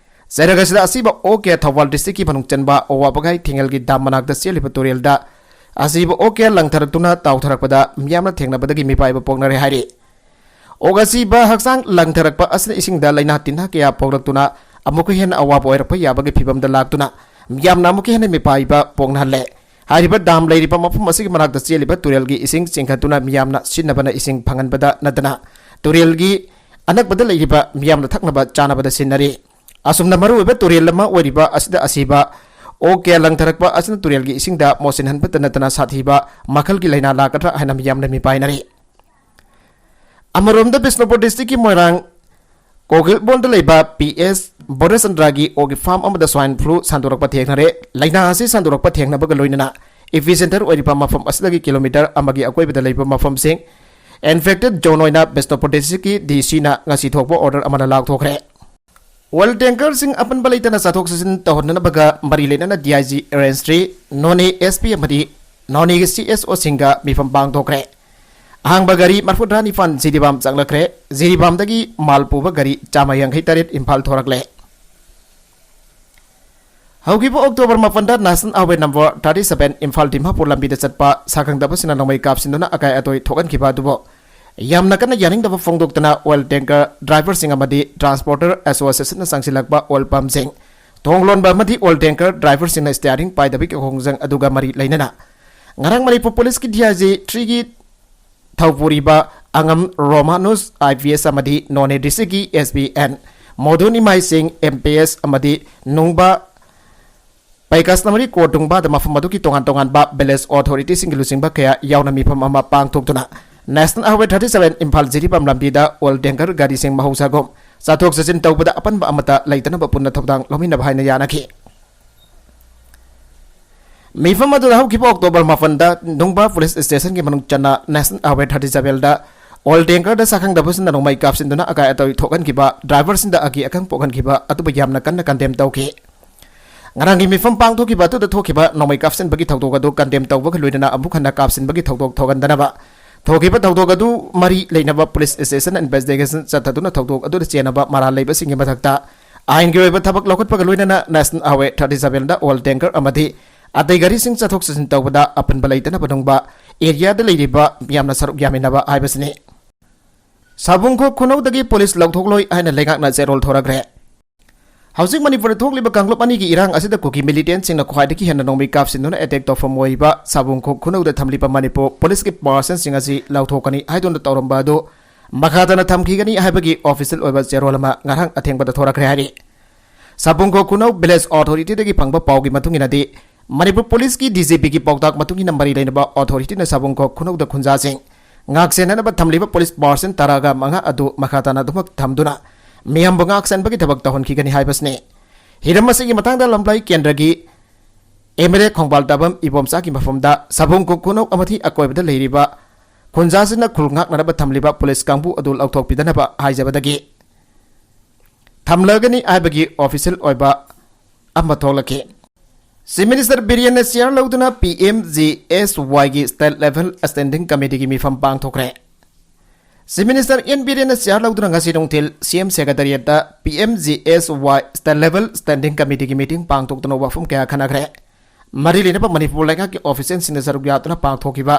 ꯆꯩꯔꯛ ꯑꯁꯤꯗ ꯑꯁꯤꯕ ꯑꯣꯛ ꯀꯌꯥ ꯊꯧꯕꯥꯜ ꯗꯤꯁꯇ꯭ꯔꯤꯛꯀꯤ ꯃꯅꯨꯡ ꯆꯟꯕ ꯑꯋꯥꯕꯒꯥꯏ ꯊꯤꯡꯉꯦꯜꯒꯤ ꯗꯥꯝ ꯃꯅꯥꯛꯇ ꯆꯦꯜꯂꯤꯕ ꯇꯨꯔꯦꯜꯗ ꯑꯁꯤꯕ ꯑꯣꯛ ꯀꯌꯥ ꯂꯪꯊꯔꯛꯇꯨꯅ ꯇꯥꯎꯊꯔꯛꯄꯗ ꯃꯤꯌꯥꯝꯅ ꯊꯦꯡꯅꯕꯗꯒꯤ ꯃꯤꯄꯥꯏꯕ ꯄꯣꯛꯅꯔꯦ ꯍꯥꯏꯔꯤ꯫ ꯑꯣꯛ ꯑꯁꯤꯕ ꯍꯛꯆꯥꯡ ꯂꯪꯊꯔꯛꯄ ꯑꯁꯤꯅ ꯏꯁꯤꯡꯗ ꯂꯥꯏꯅꯥ ꯇꯤꯟꯅꯥ ꯀꯌꯥ ꯄꯣꯛꯂꯛꯇꯨꯅ ꯑꯃꯨꯛꯀ ꯍꯦꯟꯅ ꯑꯋꯥꯕ ꯑꯣꯏꯔꯛꯄ ꯌꯥꯕꯒꯤ ꯐꯤꯕꯝꯗ ꯂꯥꯛꯇꯨꯅ ꯃꯤꯌꯥꯝꯅ ꯑꯃꯨꯛꯀ ꯍꯦꯟꯅ ꯃꯤꯄꯥꯏꯕ ꯄꯣꯛꯅꯍꯜꯂꯦ꯫ ꯍꯥꯏꯔꯤꯕ ꯗꯥꯝ ꯂꯩꯔꯤꯕ ꯃꯐꯝ ꯑꯁꯤꯒꯤ ꯃꯅꯥꯛꯇ ꯆꯦꯜꯂꯤꯕ ꯇꯨꯔꯦꯜꯒꯤ ꯏꯁꯤꯡ ꯆꯤꯡꯈꯠꯇꯨꯅ ꯃꯤꯌꯥꯝꯅ ꯁꯤꯖꯤꯟꯅꯕꯅ ꯏꯁꯤꯡ ꯐꯪꯍꯟꯕꯗ ꯅꯠꯇꯅ ꯇꯨꯔꯦꯜꯒꯤ ꯑꯅꯛꯄꯗ ꯂꯩꯔꯤꯕ ꯃꯤꯌꯥꯝꯅ ꯊꯛꯅꯕ ꯆꯥꯅꯕꯗ ꯁꯤꯖꯤꯟꯅꯔꯤ꯫ ꯑꯁꯨꯝꯅ ꯃꯔꯨꯑꯣꯏꯕ ꯇꯨꯔꯦꯜ ꯑꯃ ꯑꯣꯏꯔꯤꯕ ꯑꯁꯤꯗ ꯑꯁꯤꯕ ꯑꯣꯛ ꯀꯌꯥ ꯂꯪꯊꯔꯛꯄ ꯑꯁꯤꯅ ꯇꯨꯔꯦꯜꯒꯤ ꯏꯁꯤꯡꯗ ꯃꯣꯠꯁꯤꯟꯍꯟꯕꯇ ꯅꯠꯇꯅ ꯁꯥꯊꯤꯕ ꯃꯈꯜꯒꯤ ꯂꯥꯏꯅꯥ ꯂꯥꯛꯀꯗ꯭ꯔꯥ ꯍꯥꯏꯅ ꯃꯤꯌꯥꯝꯅ ꯃꯤꯄꯥꯏꯅꯔꯤ꯫ ꯑꯃꯔꯣꯝꯗ ꯕꯤꯁꯅꯨꯄꯨꯔ ꯗꯤꯁꯇ꯭ꯔꯤꯛꯀꯤ ꯃꯣꯏꯔꯥꯡ ꯀꯣꯒꯤꯜꯕꯣꯟꯗ ꯂꯩꯕ ꯄꯤ ꯑꯦꯁ ꯕꯣꯙꯆꯟꯗ꯭ꯔꯒꯤ ꯑꯣꯛꯀꯤ ꯐꯥꯔꯝ ꯑꯃꯗ ꯁ꯭ꯋꯥꯏꯟ ꯐ꯭ꯂꯨ ꯁꯟꯗꯣꯔꯛꯄ ꯊꯦꯡꯅꯔꯦ꯫ ꯂꯥꯏꯅꯥ ꯑꯁꯤ ꯁꯟꯗꯣꯔꯛꯄ ꯊꯦꯡꯅꯕꯒ ꯂꯣꯏꯅꯅ ꯏꯄꯤ ꯁꯦꯟꯇꯔ ꯑꯣꯏꯔꯤꯕ ꯃꯐꯝ ꯑꯁꯤꯗꯒꯤ ꯀꯤꯂꯣꯃꯤꯇꯔ ꯑꯃꯒꯤ ꯑꯀꯣꯏꯕꯗ ꯂꯩꯕ ꯃꯐꯝꯁꯤꯡ ꯏꯟꯐꯦꯛꯇꯦꯗ ꯖꯣꯟ ꯑꯣꯏꯅ ꯕꯤꯁꯅꯨꯄꯨꯔ ꯗꯤꯁꯇ꯭ꯔꯤꯛꯀꯤ ꯗꯤ ꯁꯤꯅ ꯉꯁꯤ ꯊꯣꯛꯄ ꯑꯣꯔꯗꯔ ꯑꯃꯅ ꯂꯥꯎꯊꯣꯛꯈ꯭ꯔꯦ꯫ ꯑꯣꯏꯜ ꯇꯦꯡꯀꯔꯁꯤꯡ ꯑꯄꯟꯕ ꯂꯩꯇꯅ ꯆꯠꯊꯣꯛ ꯆꯠꯁꯤꯟ ꯇꯧꯍꯟꯗꯅꯕꯒ ꯃꯔꯤ ꯂꯩꯅꯅ D I G range three, Noney S P ꯑꯃꯗꯤ ꯅꯣꯅꯦꯒꯤ ꯁꯤ ꯑꯦꯁ ꯑꯣꯁꯤꯡꯒ ꯃꯤꯐꯝ ꯄꯥꯡꯊꯣꯛꯈ꯭ꯔꯦ꯫ ꯑꯍꯥꯡꯕ ꯒꯥꯔꯤ ꯃꯔꯤꯐꯨꯇꯔꯥ ꯅꯤꯄꯥꯟ ꯖꯤꯔꯤꯕꯥꯝ ꯆꯪꯂꯛꯈ꯭ꯔꯦ꯫ ꯖꯤꯔꯤꯕꯥꯝꯗꯒꯤ ꯃꯥꯜ ꯄꯨꯕ ꯒꯥꯔꯤ ꯆꯥꯝꯃ ꯌꯥꯡꯈꯩ ꯇꯔꯦꯠ ꯏꯝꯐꯥꯜ ꯊꯣꯔꯛꯂꯦ꯫ ꯍꯧꯈꯤꯕ ꯑꯣꯛꯇꯣꯕꯔ ꯃꯥꯄꯟꯗ national highway number thirty seven Imphal Dimapur ꯂꯝꯕꯤꯗ ꯆꯠꯄ ꯁꯥꯈꯪꯗꯕꯁꯤꯡꯅ ꯅꯣꯡꯃꯩ ꯀꯥꯞꯁꯤꯟꯗꯨꯅ ꯑꯀꯥꯏ ꯑꯇꯣꯏ ꯊꯣꯛꯍꯟꯈꯤꯕ ꯑꯗꯨꯕꯨ ꯌꯥꯝꯅ ꯀꯟꯅ ꯌꯥꯅꯤꯡꯗꯕ ꯐꯣꯡꯗꯣꯛꯇꯨꯅ ꯑꯣꯏꯜ ꯇꯦꯡꯀꯔ ꯗ꯭ꯔꯥꯏꯚꯔꯁꯤꯡ ꯑꯃꯗꯤ ꯇ꯭ꯔꯥꯟꯁꯄꯣꯔꯇꯔ ꯑꯦꯁꯣꯁꯤꯌꯦꯁꯟꯅ ꯆꯪꯁꯤꯜꯂꯛꯄ ꯑꯣꯏꯜ ꯄꯝꯁꯤꯡ, ꯊꯣꯡ ꯂꯣꯟꯕ ꯑꯃꯗꯤ ꯑꯣꯏꯜ ꯇꯦꯡꯀꯔ ꯗ꯭ꯔꯥꯏꯚꯔꯁꯤꯡꯅ ꯁ꯭ꯇꯤꯌꯥꯔꯤꯡ ꯄꯥꯏꯗꯕꯒꯤ ꯈꯣꯡꯖꯪ ꯑꯗꯨꯒ ꯃꯔꯤ ꯂꯩꯅꯅ ꯉꯔꯥꯡ ꯃꯅꯤꯄꯨꯔ ꯄꯨꯂꯤꯁꯀꯤ ꯗꯤ ꯑꯥꯏ ꯖꯤ ꯊ꯭ꯔꯤꯒꯤ ꯊꯧꯄꯨꯔꯤꯕ ꯑꯉꯝ ꯔꯣꯃꯥꯅꯨꯁ ꯑꯥꯏ ꯄꯤ ꯑꯦꯁ ꯑꯃꯗꯤ ꯅꯣꯅꯦ ꯗꯤꯁꯇ꯭ꯔꯤꯛꯀꯤ S P N ꯃꯣꯗꯨꯟ ꯏꯃꯥꯏꯁꯤꯡ M P S ꯑꯃꯗꯤ ꯅꯨꯡꯕ ꯄꯩ ꯀꯁꯇꯃꯔꯤ ꯀꯣꯔꯠ ꯅꯨꯡꯕꯥꯗ ꯃꯐꯝ ꯑꯗꯨꯒꯤ ꯇꯣꯉꯥꯟ ꯇꯣꯉꯥꯟꯕ ꯚꯤꯂꯦꯖ ꯑꯣꯊꯣꯔꯤꯇꯤꯁꯤꯡꯒꯤ ꯂꯨꯆꯤꯡꯕ ꯀꯌꯥ ꯌꯥꯎꯅ ꯃꯤꯐꯝ ꯑꯃ ꯄꯥꯡꯊꯣꯛꯇꯨꯅ national highway thirty seven Imphal Jiribam ꯂꯝꯕꯤꯗ ꯑꯣꯏꯜ ꯇꯦꯡꯀꯔ ꯒꯥꯔꯤꯁꯤꯡ ꯃꯍꯧꯁꯥꯒꯨꯝ ꯆꯠꯊꯣꯛ ꯆꯠꯁꯤꯟ ꯇꯧꯕꯗ ꯑꯄꯟꯕ ꯑꯃꯠꯇ ꯂꯩꯇꯅꯕ ꯄꯨꯟꯅ ꯊꯧꯗꯥꯡ ꯂꯧꯃꯤꯟꯅꯕ ꯍꯥꯏꯅ ꯌꯥꯅꯈꯤ꯫ ꯃꯤꯐꯝ ꯑꯗꯨꯗ ꯍꯧꯈꯤꯕ ꯑꯣꯛꯇꯣꯕꯔ ꯃꯥꯄꯟꯗ ꯅꯨꯡꯕ ꯄꯨꯂꯤꯁ ꯁ꯭ꯇꯦꯁꯟꯒꯤ ꯃꯅꯨꯡ ꯆꯟꯅ ꯅꯦꯁꯅꯦꯜ ꯍꯥꯏꯋꯦ ꯊꯥꯔꯇꯤ ꯁꯚꯦꯟꯗ ꯑꯣꯏꯜ ꯇꯦꯡꯀꯔꯗ ꯁꯥꯈꯪꯗꯕꯁꯤꯡꯅ ꯅꯣꯡꯃꯩ ꯀꯥꯞꯁꯤꯟꯗꯨꯅ ꯑꯀꯥꯏ ꯑꯇꯣꯏ ꯊꯣꯛꯍꯟꯈꯤꯕ, ꯗ꯭ꯔꯥꯏꯚꯔꯁꯤꯡꯗ ꯑꯀꯤ ꯑꯈꯪ ꯄꯣꯛꯍꯟꯈꯤꯕ ꯑꯗꯨꯕꯨ ꯌꯥꯝꯅ ꯀꯟꯅ ꯀꯟꯗꯦꯝ ꯇꯧꯈꯤ꯫ ꯉꯔꯥꯡꯒꯤ ꯃꯤꯐꯝ ꯄꯥꯡꯊꯣꯛꯈꯤꯕ ꯑꯗꯨꯗ ꯊꯣꯛꯈꯤꯕ ꯅꯣꯡꯃꯩ ꯀꯥꯞꯁꯤꯟꯕꯒꯤ ꯊꯧꯗꯣꯛ ꯑꯗꯨ ꯀꯟꯗꯦꯝ ꯇꯧꯕꯒ ꯂꯣꯏꯅꯅ ꯑꯃꯨꯛ ꯍꯟꯅ ꯀꯥꯞꯁꯤꯟꯕꯒꯤ ꯊꯧꯗꯣꯛ ꯊꯣꯛꯍꯟꯗꯅꯕ ꯊꯣꯛꯈꯤꯕ ꯊꯧꯗꯣꯛ ꯑꯗꯨ ꯃꯔꯤ ꯂꯩꯅꯕ ꯄꯨꯂꯤꯁ ꯁ꯭ꯇꯦꯁꯟ ꯏꯟꯚꯦꯁꯇꯤꯒꯦꯁꯟ ꯆꯠꯊꯗꯨꯅ ꯊꯧꯗꯣꯛ ꯑꯗꯨꯗ ꯆꯦꯟꯅꯕ ꯃꯔꯥꯜ ꯂꯩꯕꯁꯤꯡꯒꯤ ꯃꯊꯛꯇ ꯑꯥꯏꯟꯒꯤ ꯑꯣꯏꯕ ꯊꯕꯛ ꯂꯧꯈꯠꯄꯒ ꯂꯣꯏꯅꯅ ꯅꯦꯁꯅꯦꯜ ꯍꯥꯏꯋꯦ ꯊꯥꯔꯇꯤ ꯁꯚꯦꯟꯗ ꯑꯣꯏꯜ ꯇꯦꯡꯀꯔ ꯑꯃꯗꯤ ꯑꯇꯩ ꯒꯥꯔꯤꯁꯤꯡ ꯆꯠꯊꯣꯛ ꯆꯠꯁꯤꯟ ꯇꯧꯕꯗ ꯑꯄꯟꯕ ꯂꯩꯇꯅꯕ ꯅꯨꯡꯕ ꯑꯦꯔꯤꯌꯥꯗ ꯂꯩꯔꯤꯕ ꯃꯤꯌꯥꯝꯅ ꯁꯔꯨꯛ ꯌꯥꯃꯤꯟꯅꯕ ꯍꯥꯏꯕꯁꯤꯅꯤ꯫ ꯁꯥꯕꯨꯡꯈꯣꯛ ꯈꯨꯅꯧꯗꯒꯤ ꯄꯨꯂꯤꯁ ꯂꯧꯊꯣꯛꯂꯣꯏ ꯍꯥꯏꯅ ꯂꯩꯉꯥꯛꯅ ꯆꯦꯔꯣꯜ ꯊꯣꯔꯛꯈ꯭ꯔꯦ꯫ ꯍꯧꯖꯤꯛ ꯃꯅꯤꯄꯨꯔꯗ ꯊꯣꯛꯂꯤꯕ ꯀꯥꯡꯂꯨꯞ ꯑꯅꯤꯒꯤ ꯏꯔꯥꯡ ꯑꯁꯤꯗ ꯀꯨꯀꯤ ꯃꯤꯂꯤꯇꯦꯟꯁꯤꯡꯅ ꯈ꯭ꯋꯥꯏꯗꯒꯤ ꯍꯦꯟꯅ ꯅꯣꯡꯃꯩ ꯀꯥꯞꯁꯤꯟꯗꯨꯅ ꯑꯦꯇꯦꯛ ꯇꯧꯐꯝ ꯑꯣꯏꯔꯤꯕ ꯁꯥꯕꯨꯡꯈꯣꯛ ꯈꯨꯅꯧꯗ ꯊꯝꯂꯤꯕ ꯃꯅꯤꯄꯨꯔ ꯄꯨꯂꯤꯁꯀꯤ ꯄꯥꯔꯁꯟꯁꯤꯡ ꯑꯁꯤ ꯂꯧꯊꯣꯛꯀꯅꯤ ꯍꯥꯏꯗꯨꯅ ꯇꯧꯔꯝꯕ ꯑꯗꯨ ꯃꯈꯥ ꯇꯥꯅ ꯊꯝꯈꯤꯒꯅꯤ ꯍꯥꯏꯕꯒꯤ ꯑꯣꯐꯤꯁꯤꯌꯦꯜ ꯑꯣꯏꯕ ꯆꯦꯔꯣꯜ ꯑꯃ ꯉꯔꯥꯡ ꯑꯊꯦꯡꯕꯗ ꯊꯣꯔꯛꯈ꯭ꯔꯦ ꯍꯥꯏꯔꯤ꯫ ꯁꯥꯕꯨꯡꯈꯣꯛ ꯈꯨꯅꯧ ꯚꯤꯂꯦꯖ ꯑꯣꯊꯣꯔꯤꯇꯤꯗꯒꯤ ꯐꯪꯕ ꯄꯥꯎꯒꯤ ꯃꯇꯨꯡ ꯏꯟꯅꯗꯤ, ꯃꯅꯤꯄꯨꯔ ꯄꯨꯂꯤꯁꯀꯤ ꯗꯤ ꯖꯤ ꯄꯤꯒꯤ ꯄꯥꯎꯇꯥꯛ ꯃꯇꯨꯡ ꯏꯟꯅ ꯃꯔꯤ ꯂꯩꯅꯕ ꯑꯣꯊꯣꯔꯤꯇꯤꯅ ꯁꯥꯕꯨꯡꯈꯣꯛ ꯈꯨꯅꯧꯗ ꯈꯨꯟꯖꯥꯁꯤꯡ ꯉꯥꯛ ꯁꯦꯟꯅꯅꯕ ꯊꯝꯂꯤꯕ ꯄꯨꯂꯤꯁ ꯄꯥꯔꯁꯟ ꯇꯔꯥꯒ ꯃꯉꯥ ꯑꯗꯨ ꯃꯈꯥ ꯇꯥꯅ ꯑꯗꯨꯃꯛ ꯊꯝꯗꯨꯅ ꯃꯤꯌꯥꯝꯕꯨ ꯉꯥꯛ ꯁꯦꯟꯕꯒꯤ ꯊꯕꯛ ꯇꯧꯍꯟꯈꯤꯒꯅꯤ ꯍꯥꯏꯕꯁꯤꯅꯤ꯫ ꯍꯤꯔꯝ ꯑꯁꯤꯒꯤ ꯃꯇꯥꯡꯗ ꯂꯝꯂꯥꯏ ꯀꯦꯟꯗ꯭ꯔꯒꯤ ꯑꯦꯝ ꯑꯦꯜ ꯑꯦ ꯈꯣꯡꯕꯥꯜ ꯇꯥꯕꯝ ꯏꯕꯣꯝꯆꯥꯒꯤ ꯃꯐꯝꯗ ꯁꯥꯕꯨꯡꯈꯣꯛ ꯈꯨꯅꯧ ꯑꯃꯗꯤ ꯑꯀꯣꯏꯕꯗ ꯂꯩꯔꯤꯕ ꯈꯨꯟꯖꯥꯁꯤꯡꯅ ꯈꯨꯜ ꯉꯥꯛꯅꯅꯕ ꯊꯝꯂꯤꯕ ꯄꯨꯂꯤꯁ ꯀꯥꯡꯕꯨ ꯑꯗꯨ ꯂꯧꯊꯣꯛꯄꯤꯗꯅꯕ ꯍꯥꯏꯖꯕꯗꯒꯤ ꯊꯝꯂꯒꯅꯤ ꯍꯥꯏꯕꯒꯤ ꯑꯣꯐꯤꯁꯤꯌꯦꯜ ꯑꯣꯏꯕ ꯑꯃ ꯊꯣꯛꯂꯛꯈꯤ꯫ ꯆꯤꯐ ꯃꯤꯅꯤꯁꯇꯔ ꯕꯤꯔꯦꯟꯅ ꯆꯤꯌꯥꯔ ꯂꯧꯗꯨꯅ ꯄꯤ ꯑꯦꯝ ꯖꯤ ꯑꯦꯁ ꯋꯥꯏꯒꯤ ꯁ꯭ꯇꯦꯠ ꯂꯦꯚꯦꯜ ꯁ꯭ꯇꯦꯟꯗꯤꯡ ꯀꯃꯤꯇꯤꯒꯤ ꯃꯤꯐꯝ ꯄꯥꯡꯊꯣꯛꯈ꯭ꯔꯦ꯫ ꯆꯤꯐ ꯃꯤꯅꯤꯁꯇꯔ ꯑꯦꯟ ꯕꯤꯔꯦꯟꯅ ꯆꯤꯌꯥꯔ ꯂꯧꯗꯨꯅ ꯉꯁꯤ ꯅꯨꯡꯊꯤꯜ ꯁꯤ ꯑꯦꯝ ꯁꯦꯀ꯭ꯔꯦꯇꯔꯤꯌꯦꯠꯇ ꯄꯤ ꯑꯦꯝ ꯖꯤ ꯑꯦꯁ ꯋꯥꯏ ꯁ꯭ꯇꯦꯠ ꯂꯦꯚꯦꯜ ꯁ꯭ꯇꯦꯟꯗꯤꯡ ꯀꯃꯤꯇꯤꯒꯤ ꯃꯤꯇꯤꯡ ꯄꯥꯡꯊꯣꯛꯇꯨꯅ ꯋꯥꯐꯝ ꯀꯌꯥ ꯈꯟꯅꯈ꯭ꯔꯦ꯫ ꯃꯔꯤ ꯂꯩꯅꯕ ꯃꯅꯤꯄꯨꯔ ꯂꯩꯉꯥꯛꯀꯤ ꯑꯣꯐꯤꯁꯤꯌꯦꯜꯁꯤꯡꯅ ꯁꯔꯨꯛ ꯌꯥꯗꯨꯅ ꯄꯥꯡꯊꯣꯛꯈꯤꯕ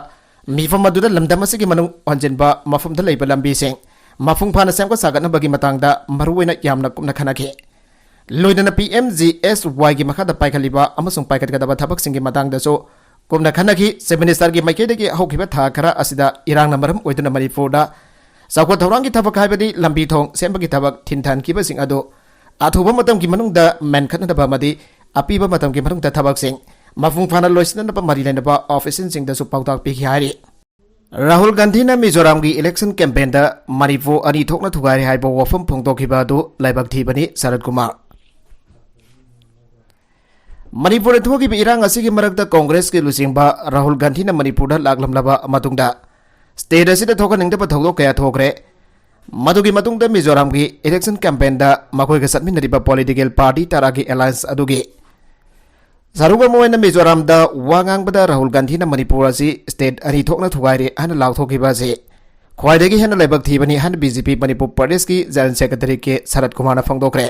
ꯃꯤꯐꯝ ꯑꯗꯨꯗ ꯂꯝꯗꯝ ꯑꯁꯤꯒꯤ ꯃꯅꯨꯡ ꯍꯟꯖꯤꯟꯕ ꯃꯐꯝꯗ ꯂꯩꯕ ꯂꯝꯕꯤꯁꯤꯡ ꯃꯄꯨꯡ ꯐꯥꯅ ꯁꯦꯝꯒꯠ ꯁꯥꯒꯠꯅꯕꯒꯤ ꯃꯇꯥꯡꯗ ꯃꯔꯨꯑꯣꯏꯅ ꯌꯥꯝꯅ ꯀꯨꯞꯅ ꯈꯟꯅꯈꯤ꯫ ꯂꯣꯏꯅꯅ ꯄꯤ ꯑꯦꯝ ꯖꯤ ꯑꯦꯁ ꯋꯥꯏꯒꯤ ꯃꯈꯥꯗ ꯄꯥꯏꯈꯠꯂꯤꯕ ꯑꯃꯁꯨꯡ ꯄꯥꯏꯈꯠꯀꯗꯕ ꯊꯕꯛꯁꯤꯡꯒꯤ ꯃꯇꯥꯡꯗꯁꯨ ꯀꯨꯞꯅ ꯈꯟꯅꯈꯤ꯫ ꯆꯤꯐ ꯃꯤꯅꯤꯁꯇꯔꯒꯤ ꯃꯥꯏꯀꯩꯗꯒꯤ ꯍꯧꯈꯤꯕ ꯊꯥ ꯈꯔ ꯑꯁꯤꯗ ꯏꯔꯥꯡꯅ ꯃꯔꯝ ꯑꯣꯏꯗꯨꯅ ꯃꯅꯤꯄꯨꯔꯗ ꯆꯥꯎꯈꯠ ꯊꯧꯔꯥꯡꯒꯤ ꯊꯕꯛ ꯍꯥꯏꯕꯗꯤ ꯂꯝꯕꯤ ꯊꯣꯡ ꯁꯦꯝꯕꯒꯤ ꯊꯕꯛ ꯊꯤꯟꯊꯍꯟꯈꯤꯕꯁꯤꯡ ꯑꯗꯨ ꯑꯊꯨꯕ ꯃꯇꯝꯒꯤ ꯃꯅꯨꯡꯗ ꯃꯦꯟꯈꯠꯅꯅꯕ ꯑꯃꯗꯤ ꯑꯄꯤꯕ ꯃꯇꯝꯒꯤ ꯃꯅꯨꯡꯗ ꯊꯕꯛꯁꯤꯡ ꯃꯄꯨꯡ ꯐꯥꯅ ꯂꯣꯏꯁꯤꯟꯅꯅꯕ ꯃꯔꯤ ꯂꯩꯅꯕ ꯑꯣꯐꯤꯁꯤꯌꯦꯜꯁꯤꯡꯗꯁꯨ ꯄꯥꯎꯇꯥꯛ ꯄꯤꯈꯤ ꯍꯥꯏꯔꯤ꯫ ꯔꯥꯍꯨꯜ ꯒꯥꯟꯙꯤꯅ ꯃꯤꯖꯣꯔꯥꯝꯒꯤ ꯏꯂꯦꯛꯁꯟ ꯀꯦꯝꯄꯦꯟꯗ ꯃꯅꯤꯄꯨꯔ ꯑꯅꯤ ꯊꯣꯛꯅ ꯊꯨꯒꯥꯏꯔꯦ ꯍꯥꯏꯕ ꯋꯥꯐꯝ ꯐꯣꯡꯗꯣꯛꯈꯤꯕ ꯑꯗꯨ ꯂꯥꯏꯕꯛ ꯊꯤꯕꯅꯤ, ꯁꯔꯠ ꯀꯨꯃꯥꯔ꯫ ꯃꯅꯤꯄꯨꯔꯗ ꯊꯣꯛꯈꯤꯕ ꯏꯔꯥꯡ ꯑꯁꯤꯒꯤ ꯃꯔꯛꯇ ꯀꯣꯡꯒ꯭ꯔꯦꯁꯀꯤ ꯂꯨꯆꯤꯡꯕ ꯔꯥꯍꯨꯜ ꯒꯥꯟꯙꯤꯅ ꯃꯅꯤꯄꯨꯔꯗ ꯂꯥꯛꯂꯝꯂꯕ ꯃꯇꯨꯡꯗ ꯁ꯭ꯇꯦꯠ ꯑꯁꯤꯗ ꯊꯣꯛꯍꯟꯅꯤꯡꯗꯕ ꯊꯧꯗꯣꯛ ꯀꯌꯥ ꯊꯣꯛꯈ꯭ꯔꯦ꯫ ꯃꯗꯨꯒꯤ ꯃꯇꯨꯡꯗ ꯃꯤꯖꯣꯔꯥꯝꯒꯤ ꯏꯂꯦꯛꯁꯟ ꯀꯦꯝꯄꯦꯟꯗ ꯃꯈꯣꯏꯒ ꯆꯠꯃꯤꯟꯅꯔꯤꯕ ꯄꯣꯂꯤꯇꯤꯀꯦꯜ ꯄꯥꯔꯇꯤ ꯇꯔꯥꯒꯤ ꯑꯦꯂꯥꯌꯟꯁ ꯑꯗꯨꯒꯤ ꯁꯔꯨꯛ ꯑꯃ ꯑꯣꯏꯅ ꯃꯤꯖꯣꯔꯥꯝꯗ ꯋꯥ ꯉꯥꯡꯕꯗ ꯔꯥꯍꯨꯜ ꯒꯥꯟꯙꯤꯅ ꯃꯅꯤꯄꯨꯔ ꯑꯁꯤ ꯁ꯭ꯇꯦꯠ ꯑꯅꯤ ꯊꯣꯛꯅ ꯊꯨꯒꯥꯏꯔꯦ ꯍꯥꯏꯅ ꯂꯥꯎꯊꯣꯛꯈꯤꯕ ꯑꯁꯤ ꯈ꯭ꯋꯥꯏꯗꯒꯤ ꯍꯦꯟꯅ ꯂꯥꯏꯕꯛ ꯊꯤꯕꯅꯤ ꯍꯥꯏꯅ ꯕꯤ ꯖꯦ ꯄꯤ ꯃꯅꯤꯄꯨꯔ ꯄ꯭ꯔꯗꯦꯁꯀꯤ ꯖꯦꯅꯔꯦꯜ ꯁꯦꯀ꯭ꯔꯦꯇꯔꯤ ꯀꯦ ꯁꯔꯠ ꯀꯨꯃꯥꯔꯅ ꯐꯣꯡꯗꯣꯛꯈ꯭ꯔꯦ꯫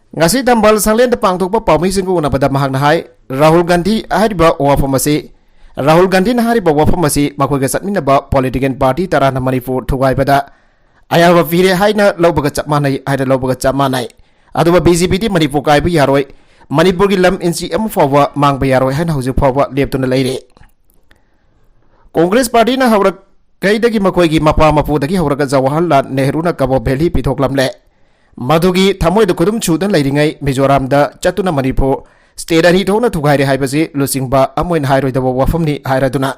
ꯉꯁꯤ ꯊꯝꯕꯥꯜ ꯁꯪꯂꯦꯟꯗ ꯄꯥꯡꯊꯣꯛꯄ ꯄꯥꯎꯃꯤꯁꯤꯡꯒ ꯎꯅꯕꯗ ꯃꯍꯥꯛꯅ ꯍꯥꯏ, ꯔꯥꯍꯨꯜ ꯒꯥꯟꯙꯤ ꯍꯥꯏꯔꯤꯕ ꯋꯥꯐꯝ ꯑꯁꯤ, ꯔꯥꯍꯨꯜ ꯒꯥꯟꯙꯤꯅ ꯍꯥꯏꯔꯤꯕ ꯋꯥꯐꯝ ꯑꯁꯤ ꯃꯈꯣꯏꯒ ꯆꯠꯃꯤꯟꯅꯕ political party ꯇꯔꯥꯅ ꯃꯅꯤꯄꯨꯔ ꯊꯨꯒꯥꯏꯕꯗ ꯑꯌꯥꯕ ꯄꯤꯔꯦ ꯍꯥꯏꯅ ꯂꯧꯕꯒ ꯆꯞ ꯃꯥꯟꯅꯩ, ꯍꯥꯏꯅ ꯂꯧꯕꯒ ꯆꯞ ꯃꯥꯟꯅꯩ꯫ ꯑꯗꯨꯒ BJPꯗꯤ ꯃꯅꯤꯄꯨꯔ ꯀꯥꯏꯕ ꯌꯥꯔꯣꯏ, ꯃꯅꯤꯄꯨꯔꯒꯤ ꯂꯝ ꯏꯟꯆꯤ ꯑꯃ ꯐꯥꯎꯕ ꯃꯥꯡꯕ ꯌꯥꯔꯣꯏ ꯍꯥꯏꯅ ꯍꯧꯖꯤꯛ ꯐꯥꯎꯕ ꯂꯦꯞꯇꯨꯅ ꯂꯩꯔꯤ꯫ ꯀꯣꯡꯒ꯭ꯔꯦꯁ ꯄꯥꯔꯇꯤꯅ ꯍꯧꯔꯛꯈꯩꯗꯒꯤ ꯃꯈꯣꯏꯒꯤ ꯃꯄꯥ ꯃꯄꯨꯗꯒꯤ ꯍꯧꯔꯒ ꯖꯋꯥꯍꯔꯂꯥꯜ ꯅꯦꯍꯔꯨꯅ ꯀꯕꯣ ꯚꯦꯂꯤ ꯄꯤꯊꯣꯛꯂꯝꯂꯦ꯫ ꯃꯗꯨꯒꯤ ꯊꯃꯣꯏꯗ ꯈꯨꯗꯨꯝ ꯁꯨꯗꯨꯅ ꯂꯩꯔꯤꯉꯩ ꯃꯤꯖꯣꯔꯥꯝꯗ ꯆꯠꯇꯨꯅ ꯃꯅꯤꯄꯨꯔ state ꯑꯅꯤ ꯊꯣꯛꯅ ꯊꯨꯒꯥꯏꯔꯦ ꯍꯥꯏꯕꯁꯤ ꯂꯨꯆꯤꯡꯕ ꯑꯃ ꯑꯣꯏꯅ ꯍꯥꯏꯔꯣꯏꯗꯕ ꯋꯥꯐꯝꯅꯤ ꯍꯥꯏꯔꯗꯨꯅ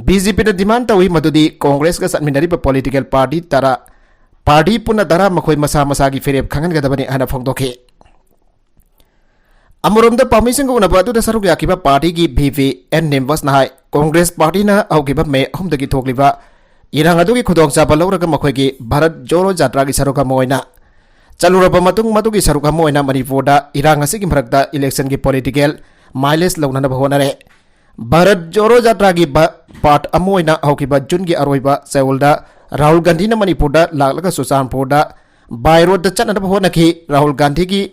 BJPꯅ demand ꯇꯧꯏ ꯃꯗꯨꯗꯤ ꯀꯣꯡꯒ꯭ꯔꯦꯁꯀ ꯆꯠꯃꯤꯟꯅꯔꯤꯕ political party ꯇꯔꯥ, party ꯄꯨꯟꯅ ꯇꯔꯥ ꯃꯈꯣꯏ ꯃꯁꯥ ꯃꯁꯥꯒꯤ ꯐꯤꯔꯦꯞ ꯈꯪꯍꯟꯒꯗꯕꯅꯤ ꯍꯥꯏꯅ ꯐꯣꯡꯗꯣꯛꯈꯤ꯫ ꯑꯃꯔꯣꯝꯗ ꯄꯥꯎꯃꯤꯁꯤꯡꯒ ꯎꯅꯕ ꯑꯗꯨꯗ ꯁꯔꯨꯛ ꯌꯥꯈꯤꯕ ꯄꯥꯔꯇꯤꯒꯤ VVN members ꯅ ꯍꯥꯏ, ꯀꯣꯡꯒ꯭ꯔꯦꯁ ꯄꯥꯔꯇꯤꯅ ꯍꯧꯈꯤꯕ ꯃꯦ ꯑꯍꯨꯝꯗꯒꯤ ꯊꯣꯛꯂꯤꯕ ꯏꯔꯥꯡ ꯑꯗꯨꯒꯤ ꯈꯨꯗꯣꯡꯆꯥꯕ ꯂꯧꯔꯒ ꯃꯈꯣꯏꯒꯤ ꯚꯥꯔꯠ ꯖꯣꯔꯣ ꯖꯥꯇ꯭ꯔꯥꯒꯤ ꯁꯔꯨꯛ ꯑꯃ ꯑꯣꯏꯅ ꯆꯠꯂꯨꯔꯕ ꯃꯇꯨꯡ ꯃꯗꯨꯒꯤ ꯁꯔꯨꯛ ꯑꯃ ꯑꯣꯏꯅ ꯃꯅꯤꯄꯨꯔꯗ ꯏꯔꯥꯡ ꯑꯁꯤꯒꯤ ꯃꯔꯛꯇ election ꯒꯤ political mileage ꯂꯧꯅꯅꯕ ꯍꯣꯠꯅꯔꯦ꯫ ꯚꯥꯔꯠ ꯖꯣꯔꯣ ꯖꯥꯇ꯭ꯔꯥꯒꯤ ꯕ-, part ꯑꯃ ꯑꯣꯏꯅ ꯍꯧꯈꯤꯕ June ꯒꯤ ꯑꯔꯣꯏꯕ ꯆꯌꯣꯜꯗ ꯔꯥꯍꯨꯜ ꯒꯥꯟꯙꯤꯅ ꯃꯅꯤꯄꯨꯔꯗ ꯂꯥꯛꯂꯒ ꯆꯨꯔꯆꯥꯟꯄꯨꯔꯗ by road ꯇ ꯆꯠꯅꯅꯕ ꯍꯣꯠꯅꯈꯤ꯫ ꯔꯥꯍꯨꯜ ꯒꯥꯟꯙꯤꯒꯤ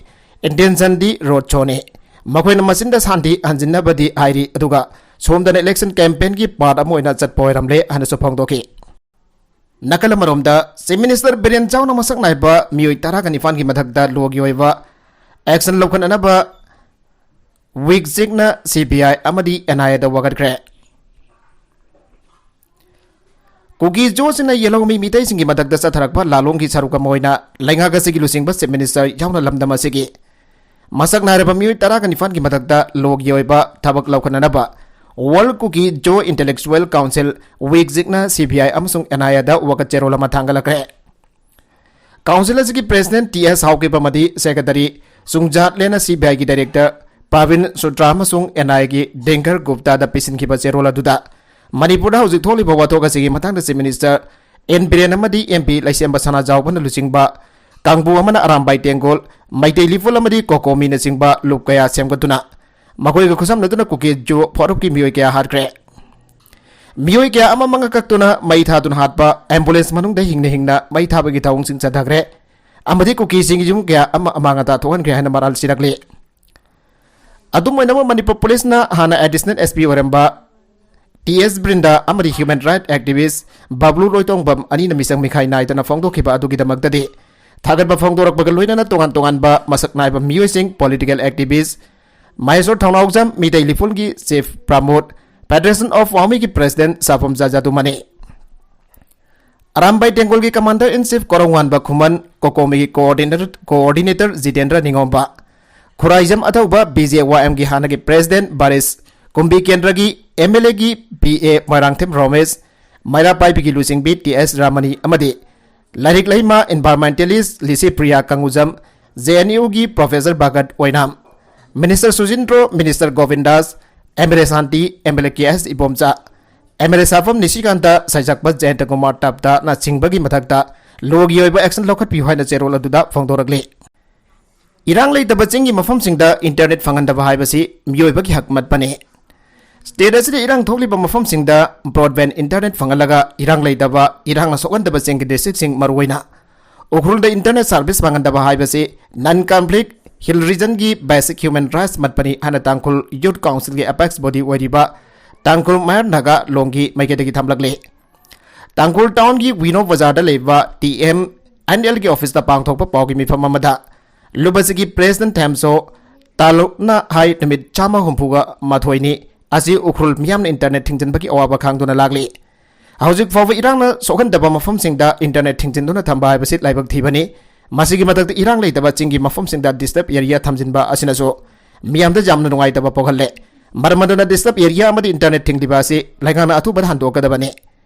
intention ꯗꯤ road show ꯅꯤ꯫ ꯃꯈꯣꯏꯅ ꯃꯆꯤꯟꯗ ꯁꯥꯟꯇꯤ ꯍꯟꯖꯤꯟꯅꯕꯗꯤ ꯍꯥꯏꯔꯤ, ꯑꯗꯨꯒ ꯁꯣꯝꯗꯅ election campaign ꯒꯤ part ꯑꯃ ꯑꯣꯏꯅ ꯆꯠꯄ ꯑꯣꯏꯔꯝꯂꯦ ꯍꯥꯏꯅꯁꯨ ꯐꯣꯡꯗꯣꯛꯈꯤ꯫ ꯅꯥꯀꯜ ꯑꯃꯔꯣꯝꯗ, Chief Minister ꯕꯤꯔꯦꯟ ꯆꯥꯎꯅ ꯃꯁꯛ ꯅꯥꯏꯕ ꯃꯤꯑꯣꯏ ꯇꯔꯥꯒ ꯅꯤꯄꯥꯟꯒꯤ ꯃꯊꯛꯇ law ꯒꯤ ꯑꯣꯏꯕ action ꯂꯧꯈꯠꯅꯅꯕ ꯋꯤꯛ ꯖꯤꯛꯅ CBI ꯑꯃꯗꯤ NIA ꯗ ꯋꯥꯀꯠꯈ꯭ꯔꯦ꯫ ꯀꯨꯀꯤ ꯖꯣꯁꯤꯡꯅ ꯌꯦꯜꯍꯧꯃꯤ ꯃꯤꯇꯩꯁꯤꯡꯒꯤ ꯃꯊꯛꯇ ꯆꯠꯊꯔꯛꯄ ꯂꯥꯂꯣꯡꯒꯤ ꯁꯔꯨꯛ ꯑꯃ ꯑꯣꯏꯅ ꯂꯩꯉꯥꯛ ꯑꯁꯤꯒꯤ ꯂꯨꯆꯤꯡꯕ Chief Minister ꯌꯥꯎꯅ ꯂꯝꯗꯝ ꯑꯁꯤꯒꯤ ꯃꯁꯛ ꯅꯥꯏꯔꯕ ꯃꯤꯑꯣꯏ ꯇꯔꯥꯒ ꯅꯤꯄꯥꯟꯒꯤ ꯃꯊꯛꯇ law ꯒꯤ ꯑꯣꯏꯕ ꯊꯕꯛ ꯂꯧꯈꯠꯅꯅꯕ World Kuki Zo Intellectual Council, ꯋꯤꯛ ꯖꯤꯛꯅ CBI ꯑꯃꯁꯨꯡ NIA ꯗ ꯋꯥꯀꯠ ꯆꯦꯔꯣꯜ ꯑꯃ ꯊꯥꯡꯒꯠꯂꯛꯈ꯭ꯔꯦ꯫ Council ꯑꯁꯤꯒꯤ President T S ꯍꯥꯎꯀꯤꯞ ꯑꯃꯗꯤ Secretary ꯆꯨꯡꯖꯥꯠꯂꯦꯟꯅ CBI ꯒꯤ Director ꯄ꯭ꯔꯕꯤꯟ ꯁꯨꯇ꯭ꯔꯥ ꯑꯃꯁꯨꯡ NIA ꯒꯤ ꯗꯦꯡꯒꯔ ꯒꯨꯞꯇꯥꯗ ꯄꯤꯁꯤꯟꯈꯤꯕ ꯆꯦꯔꯣꯜ ꯑꯗꯨꯗ ꯃꯅꯤꯄꯨꯔꯗ ꯍꯧꯖꯤꯛ ꯊꯣꯛꯂꯤꯕ ꯋꯥꯊꯣꯛ ꯑꯁꯤꯒꯤ ꯃꯇꯥꯡꯗ Chief Minister ꯑꯦꯟ ꯕꯤꯔꯦꯟ ꯑꯃꯗꯤ MP ꯂꯩꯁꯦꯝꯕ ꯁꯅꯥꯖꯥꯎꯕꯅ ꯂꯨꯆꯤꯡꯕ ꯀꯥꯡꯕꯨ ꯑꯃꯅ ꯑꯔꯥꯝꯕꯥꯏ ꯇꯦꯡꯒꯣꯜ, ꯃꯩꯇꯩ ꯂꯤꯐꯨꯜ ꯑꯃꯗꯤ ꯀꯣꯀꯣꯃꯤꯅꯆꯤꯡꯕ ꯂꯨꯞ ꯀꯌꯥ ꯁꯦꯝꯒꯠꯇꯨꯅ ꯃꯈꯣꯏꯒ ꯈꯨꯠꯁꯝꯅꯗꯨꯅ ꯀꯨꯀꯤ ꯖꯣ ꯐꯣꯔꯨꯞꯀꯤ ꯃꯤꯑꯣꯏ ꯀꯌꯥ ꯍꯥꯠꯈ꯭ꯔꯦ꯫ ꯃꯤꯑꯣꯏ ꯀꯌꯥ ꯑꯃ ꯃꯉꯛ ꯀꯛꯇꯨꯅ ꯃꯩ ꯊꯥꯗꯨꯅ ꯍꯥꯠꯄ, ambulance ꯃꯅꯨꯡꯗ ꯍꯤꯡꯅ ꯍꯤꯡꯅ ꯃꯩ ꯊꯥꯕꯒꯤ ꯊꯧꯑꯣꯡꯁꯤꯡ ꯆꯠꯊꯈ꯭ꯔꯦ꯫ ꯑꯃꯗꯤ ꯀꯨꯀꯤꯁꯤꯡꯒꯤ ꯌꯨꯝ ꯀꯌꯥ ꯑꯃ ꯑꯃꯥꯡ ꯑꯇꯥ ꯊꯣꯛꯍꯟꯈ꯭ꯔꯦ ꯍꯥꯏꯅ ꯃꯔꯥꯜ ꯁꯤꯔꯛꯂꯤ꯫ ꯑꯗꯨꯝ ꯑꯣꯏꯅꯃꯛ, ꯃꯅꯤꯄꯨꯔ ꯄꯨꯂꯤꯁꯅ ꯍꯥꯟꯅ ꯑꯦꯗꯤꯁꯅꯦꯜ ꯑꯦꯁ ꯄꯤ ꯑꯣꯏꯔꯝꯕ ꯇꯤ ꯑꯦꯁ ꯕ꯭ꯔꯤꯟꯗꯥ ꯑꯃꯗꯤ ꯍ꯭ꯌꯨꯃꯦꯟ ꯔꯥꯏꯠ ꯑꯦꯛꯇꯤꯚꯤꯁ ꯕꯕ꯭ꯂꯨ ꯂꯣꯏꯇꯣꯡꯕꯝ ꯑꯅꯤꯅ ꯃꯤꯆꯪ ꯃꯤꯈꯥꯏ ꯅꯥꯏꯗꯅ ꯐꯣꯡꯗꯣꯛꯈꯤꯕ ꯑꯗꯨꯒꯤꯗꯃꯛꯇꯗꯤ ꯊꯥꯒꯠꯄ ꯐꯣꯡꯗꯣꯔꯛꯄꯒ ꯂꯣꯏꯅꯅ ꯇꯣꯉꯥꯟ ꯇꯣꯉꯥꯟꯕ ꯃꯁꯛ ꯅꯥꯏꯕ ꯃꯤꯑꯣꯏꯁꯤꯡ, ꯄꯣꯂꯤꯇꯤꯀꯦꯜ ꯑꯦꯛꯇꯤꯚꯤꯁ ꯃꯍꯦꯁꯣꯔ ꯊꯧꯅꯥꯎꯖꯝ, ꯃꯤꯇꯩ ꯂꯤꯄꯨꯜꯒꯤ ꯆꯤꯐ ꯄ꯭ꯔꯃꯣꯗ, ꯐꯦꯗꯔꯦꯁꯟ ꯑꯣꯐ ꯋꯥꯃꯤꯒꯤ ꯄ꯭ꯔꯦꯁꯤꯗꯦꯟꯠ ꯁꯥꯐꯝ ꯖꯥꯖꯥꯗꯨꯃꯅꯤ꯫ ꯑꯔꯥꯝꯕꯥꯏ ꯇꯦꯡꯒꯣꯜꯒꯤ commander in chief Korounganba Khuman, ꯀꯣꯀꯣꯃꯤꯒꯤ coordinator, coordinator Jitendra Ningomba, Khuraijam Athouba, B J Y ꯑꯦꯝꯒꯤ ꯍꯥꯟꯅꯒꯤ ꯄ꯭ꯔꯦꯁꯤꯗꯦꯟꯠ ꯕꯥꯔꯤꯁ, ꯀꯨꯝꯕꯤ ꯀꯦꯟꯗ꯭ꯔꯒꯤ ꯑꯦꯝ ꯑꯦꯜ ꯑꯦꯒꯤ ꯄꯤ ꯑꯦ ꯃꯣꯏꯔꯥꯡꯊꯦꯝ ꯔꯣꯃꯦꯁ, ꯃꯩꯔꯥ ꯄꯥꯏꯕꯤꯒꯤ ꯂꯨꯆꯤꯡꯕꯤ ꯇꯤ ꯑꯦꯁ ꯔꯥꯃꯅꯤ ꯑꯃꯗꯤ ꯂꯥꯏꯔꯤꯛ ꯂꯩꯃ environmentalist Licypriya Kangujam, J N ꯌꯨꯒꯤ professor Bhagat Oinam, minister Susindro, minister Govindas, M L A Shanti, M L A K S Ibomcha, M L A Sapam Nishikanta, ꯁꯩꯁꯛꯄ ꯖꯌꯟꯇ ꯀꯨꯃꯥꯔ ꯇꯞꯇꯥꯅꯆꯤꯡꯕꯒꯤ ꯃꯊꯛꯇ ꯂꯣꯒꯤ ꯑꯣꯏꯕ ꯑꯦꯛꯁꯟ ꯂꯧꯈꯠꯄꯤꯌꯨ ꯍꯥꯏꯅ ꯆꯦꯔꯣꯜ ꯑꯗꯨꯗ ꯐꯣꯡꯗꯣꯔꯛꯂꯤ꯫ ꯏꯔꯥꯡ ꯂꯩꯇꯕ ꯆꯤꯡꯒꯤ ꯃꯐꯝꯁꯤꯡꯗ ꯏꯟꯇꯔꯅꯦꯠ ꯐꯪꯍꯟꯗꯕ ꯍꯥꯏꯕꯁꯤ ꯃꯤꯑꯣꯏꯕꯒꯤ ꯍꯛ ꯃꯠꯄꯅꯤ꯫ ꯁ꯭ꯇꯦꯠ ꯑꯁꯤꯗ ꯏꯔꯥꯡ ꯊꯣꯛꯂꯤꯕ ꯃꯐꯝꯁꯤꯡꯗ ꯕ꯭ꯔꯣꯗꯕꯦꯟ ꯏꯟꯇꯔꯅꯦꯠ ꯐꯪꯍꯜꯂꯒ ꯏꯔꯥꯡ ꯂꯩꯇꯕ, ꯏꯔꯥꯡꯅ ꯁꯣꯛꯍꯟꯗꯕ ꯆꯤꯡꯒꯤ ꯗꯤꯁꯇ꯭ꯔꯤꯛꯁꯤꯡ, ꯃꯔꯨꯑꯣꯏꯅ ꯎꯈ꯭ꯔꯨꯜꯗ ꯏꯟꯇꯔꯅꯦꯠ ꯁꯥꯔꯚꯤꯁ ꯐꯪꯍꯟꯗꯕ ꯍꯥꯏꯕꯁꯤ ꯅꯟ ꯀꯟꯐ꯭ꯂꯤꯛ ꯍꯤꯜ ꯔꯤꯖꯟꯒꯤ ꯕꯦꯁꯤꯛ ꯍ꯭ꯌꯨꯃꯦꯟ ꯔꯥꯏꯠꯁ ꯃꯠꯄꯅꯤ ꯍꯥꯏꯅ ꯇꯥꯡꯈꯨꯜ ꯌꯨꯠ ꯀꯥꯎꯟꯁꯤꯜꯒꯤ ꯑꯦꯄꯦꯛꯁ ꯕꯣꯗꯤ ꯑꯣꯏꯔꯤꯕ ꯇꯥꯡꯈꯨꯜ ꯃꯌꯥꯔ ꯅꯥꯒꯥ ꯂꯣꯡꯒꯤ ꯃꯥꯏꯀꯩꯗꯒꯤ ꯊꯝꯂꯛꯂꯤ꯫ ꯇꯥꯡꯈꯨꯜ ꯇꯥꯎꯟꯒꯤ ꯋꯤꯅꯣ ꯕꯖꯥꯔꯗ ꯂꯩꯕ ꯇꯤ ꯑꯦꯝ ꯑꯦꯟ ꯑꯦꯜꯒꯤ ꯑꯣꯐꯤꯁꯇ ꯄꯥꯡꯊꯣꯛꯄ ꯄꯥꯎꯒꯤ ꯃꯤꯐꯝ ꯑꯃꯗ ꯂꯨꯕꯁꯤꯒꯤ ꯄ꯭ꯔꯦꯁꯤꯗꯦꯟꯠ ꯊꯦꯝꯁꯣ ꯇꯥꯂꯨꯛꯅ ꯍꯥꯏ, ꯅꯨꯃꯤꯠ ꯆꯥꯝꯃ ꯍꯨꯝꯐꯨꯒ ꯃꯥꯊꯣꯏꯅꯤ ꯑꯁꯤ ꯎꯈ꯭ꯔꯨꯜ ꯃꯤꯌꯥꯝꯅ ꯏꯟꯇꯔꯅꯦꯠ ꯊꯤꯡꯖꯤꯟꯕꯒꯤ ꯑꯋꯥꯕ ꯈꯥꯡꯗꯨꯅ ꯂꯥꯛꯂꯤ꯫ ꯍꯧꯖꯤꯛ ꯐꯥꯎꯕ ꯏꯔꯥꯡꯅ ꯁꯣꯛꯍꯟꯗꯕ ꯃꯐꯝꯁꯤꯡꯗ ꯏꯟꯇꯔꯅꯦꯠ ꯊꯤꯡꯖꯤꯟꯗꯨꯅ ꯊꯝꯕ ꯍꯥꯏꯕꯁꯤ ꯂꯥꯏꯕꯛ ꯊꯤꯕꯅꯤ꯫ ꯃꯁꯤꯒꯤ ꯃꯊꯛꯇ ꯏꯔꯥꯡ ꯂꯩꯇꯕ ꯆꯤꯡꯒꯤ ꯃꯐꯝꯁꯤꯡꯗ ꯗꯤꯁꯇꯔꯕ ꯑꯦꯔꯤꯌꯥ ꯊꯝꯖꯤꯟꯕ ꯑꯁꯤꯅꯁꯨ ꯃꯤꯌꯥꯝꯗ ꯌꯥꯝꯅ ꯅꯨꯡꯉꯥꯏꯇꯕ ꯄꯣꯛꯍꯜꯂꯦ꯫ ꯃꯔꯝ ꯑꯗꯨꯅ ꯗꯤꯁꯇꯔꯕ ꯑꯦꯔꯤꯌꯥ ꯑꯃꯗꯤ ꯏꯟꯇꯔꯅꯦꯠ ꯊꯤꯡꯂꯤꯕ ꯑꯁꯤ ꯂꯩꯉꯥꯛꯅ ꯑꯊꯨꯕꯗ ꯍꯟꯗꯣꯛꯀꯗꯕꯅꯤ꯫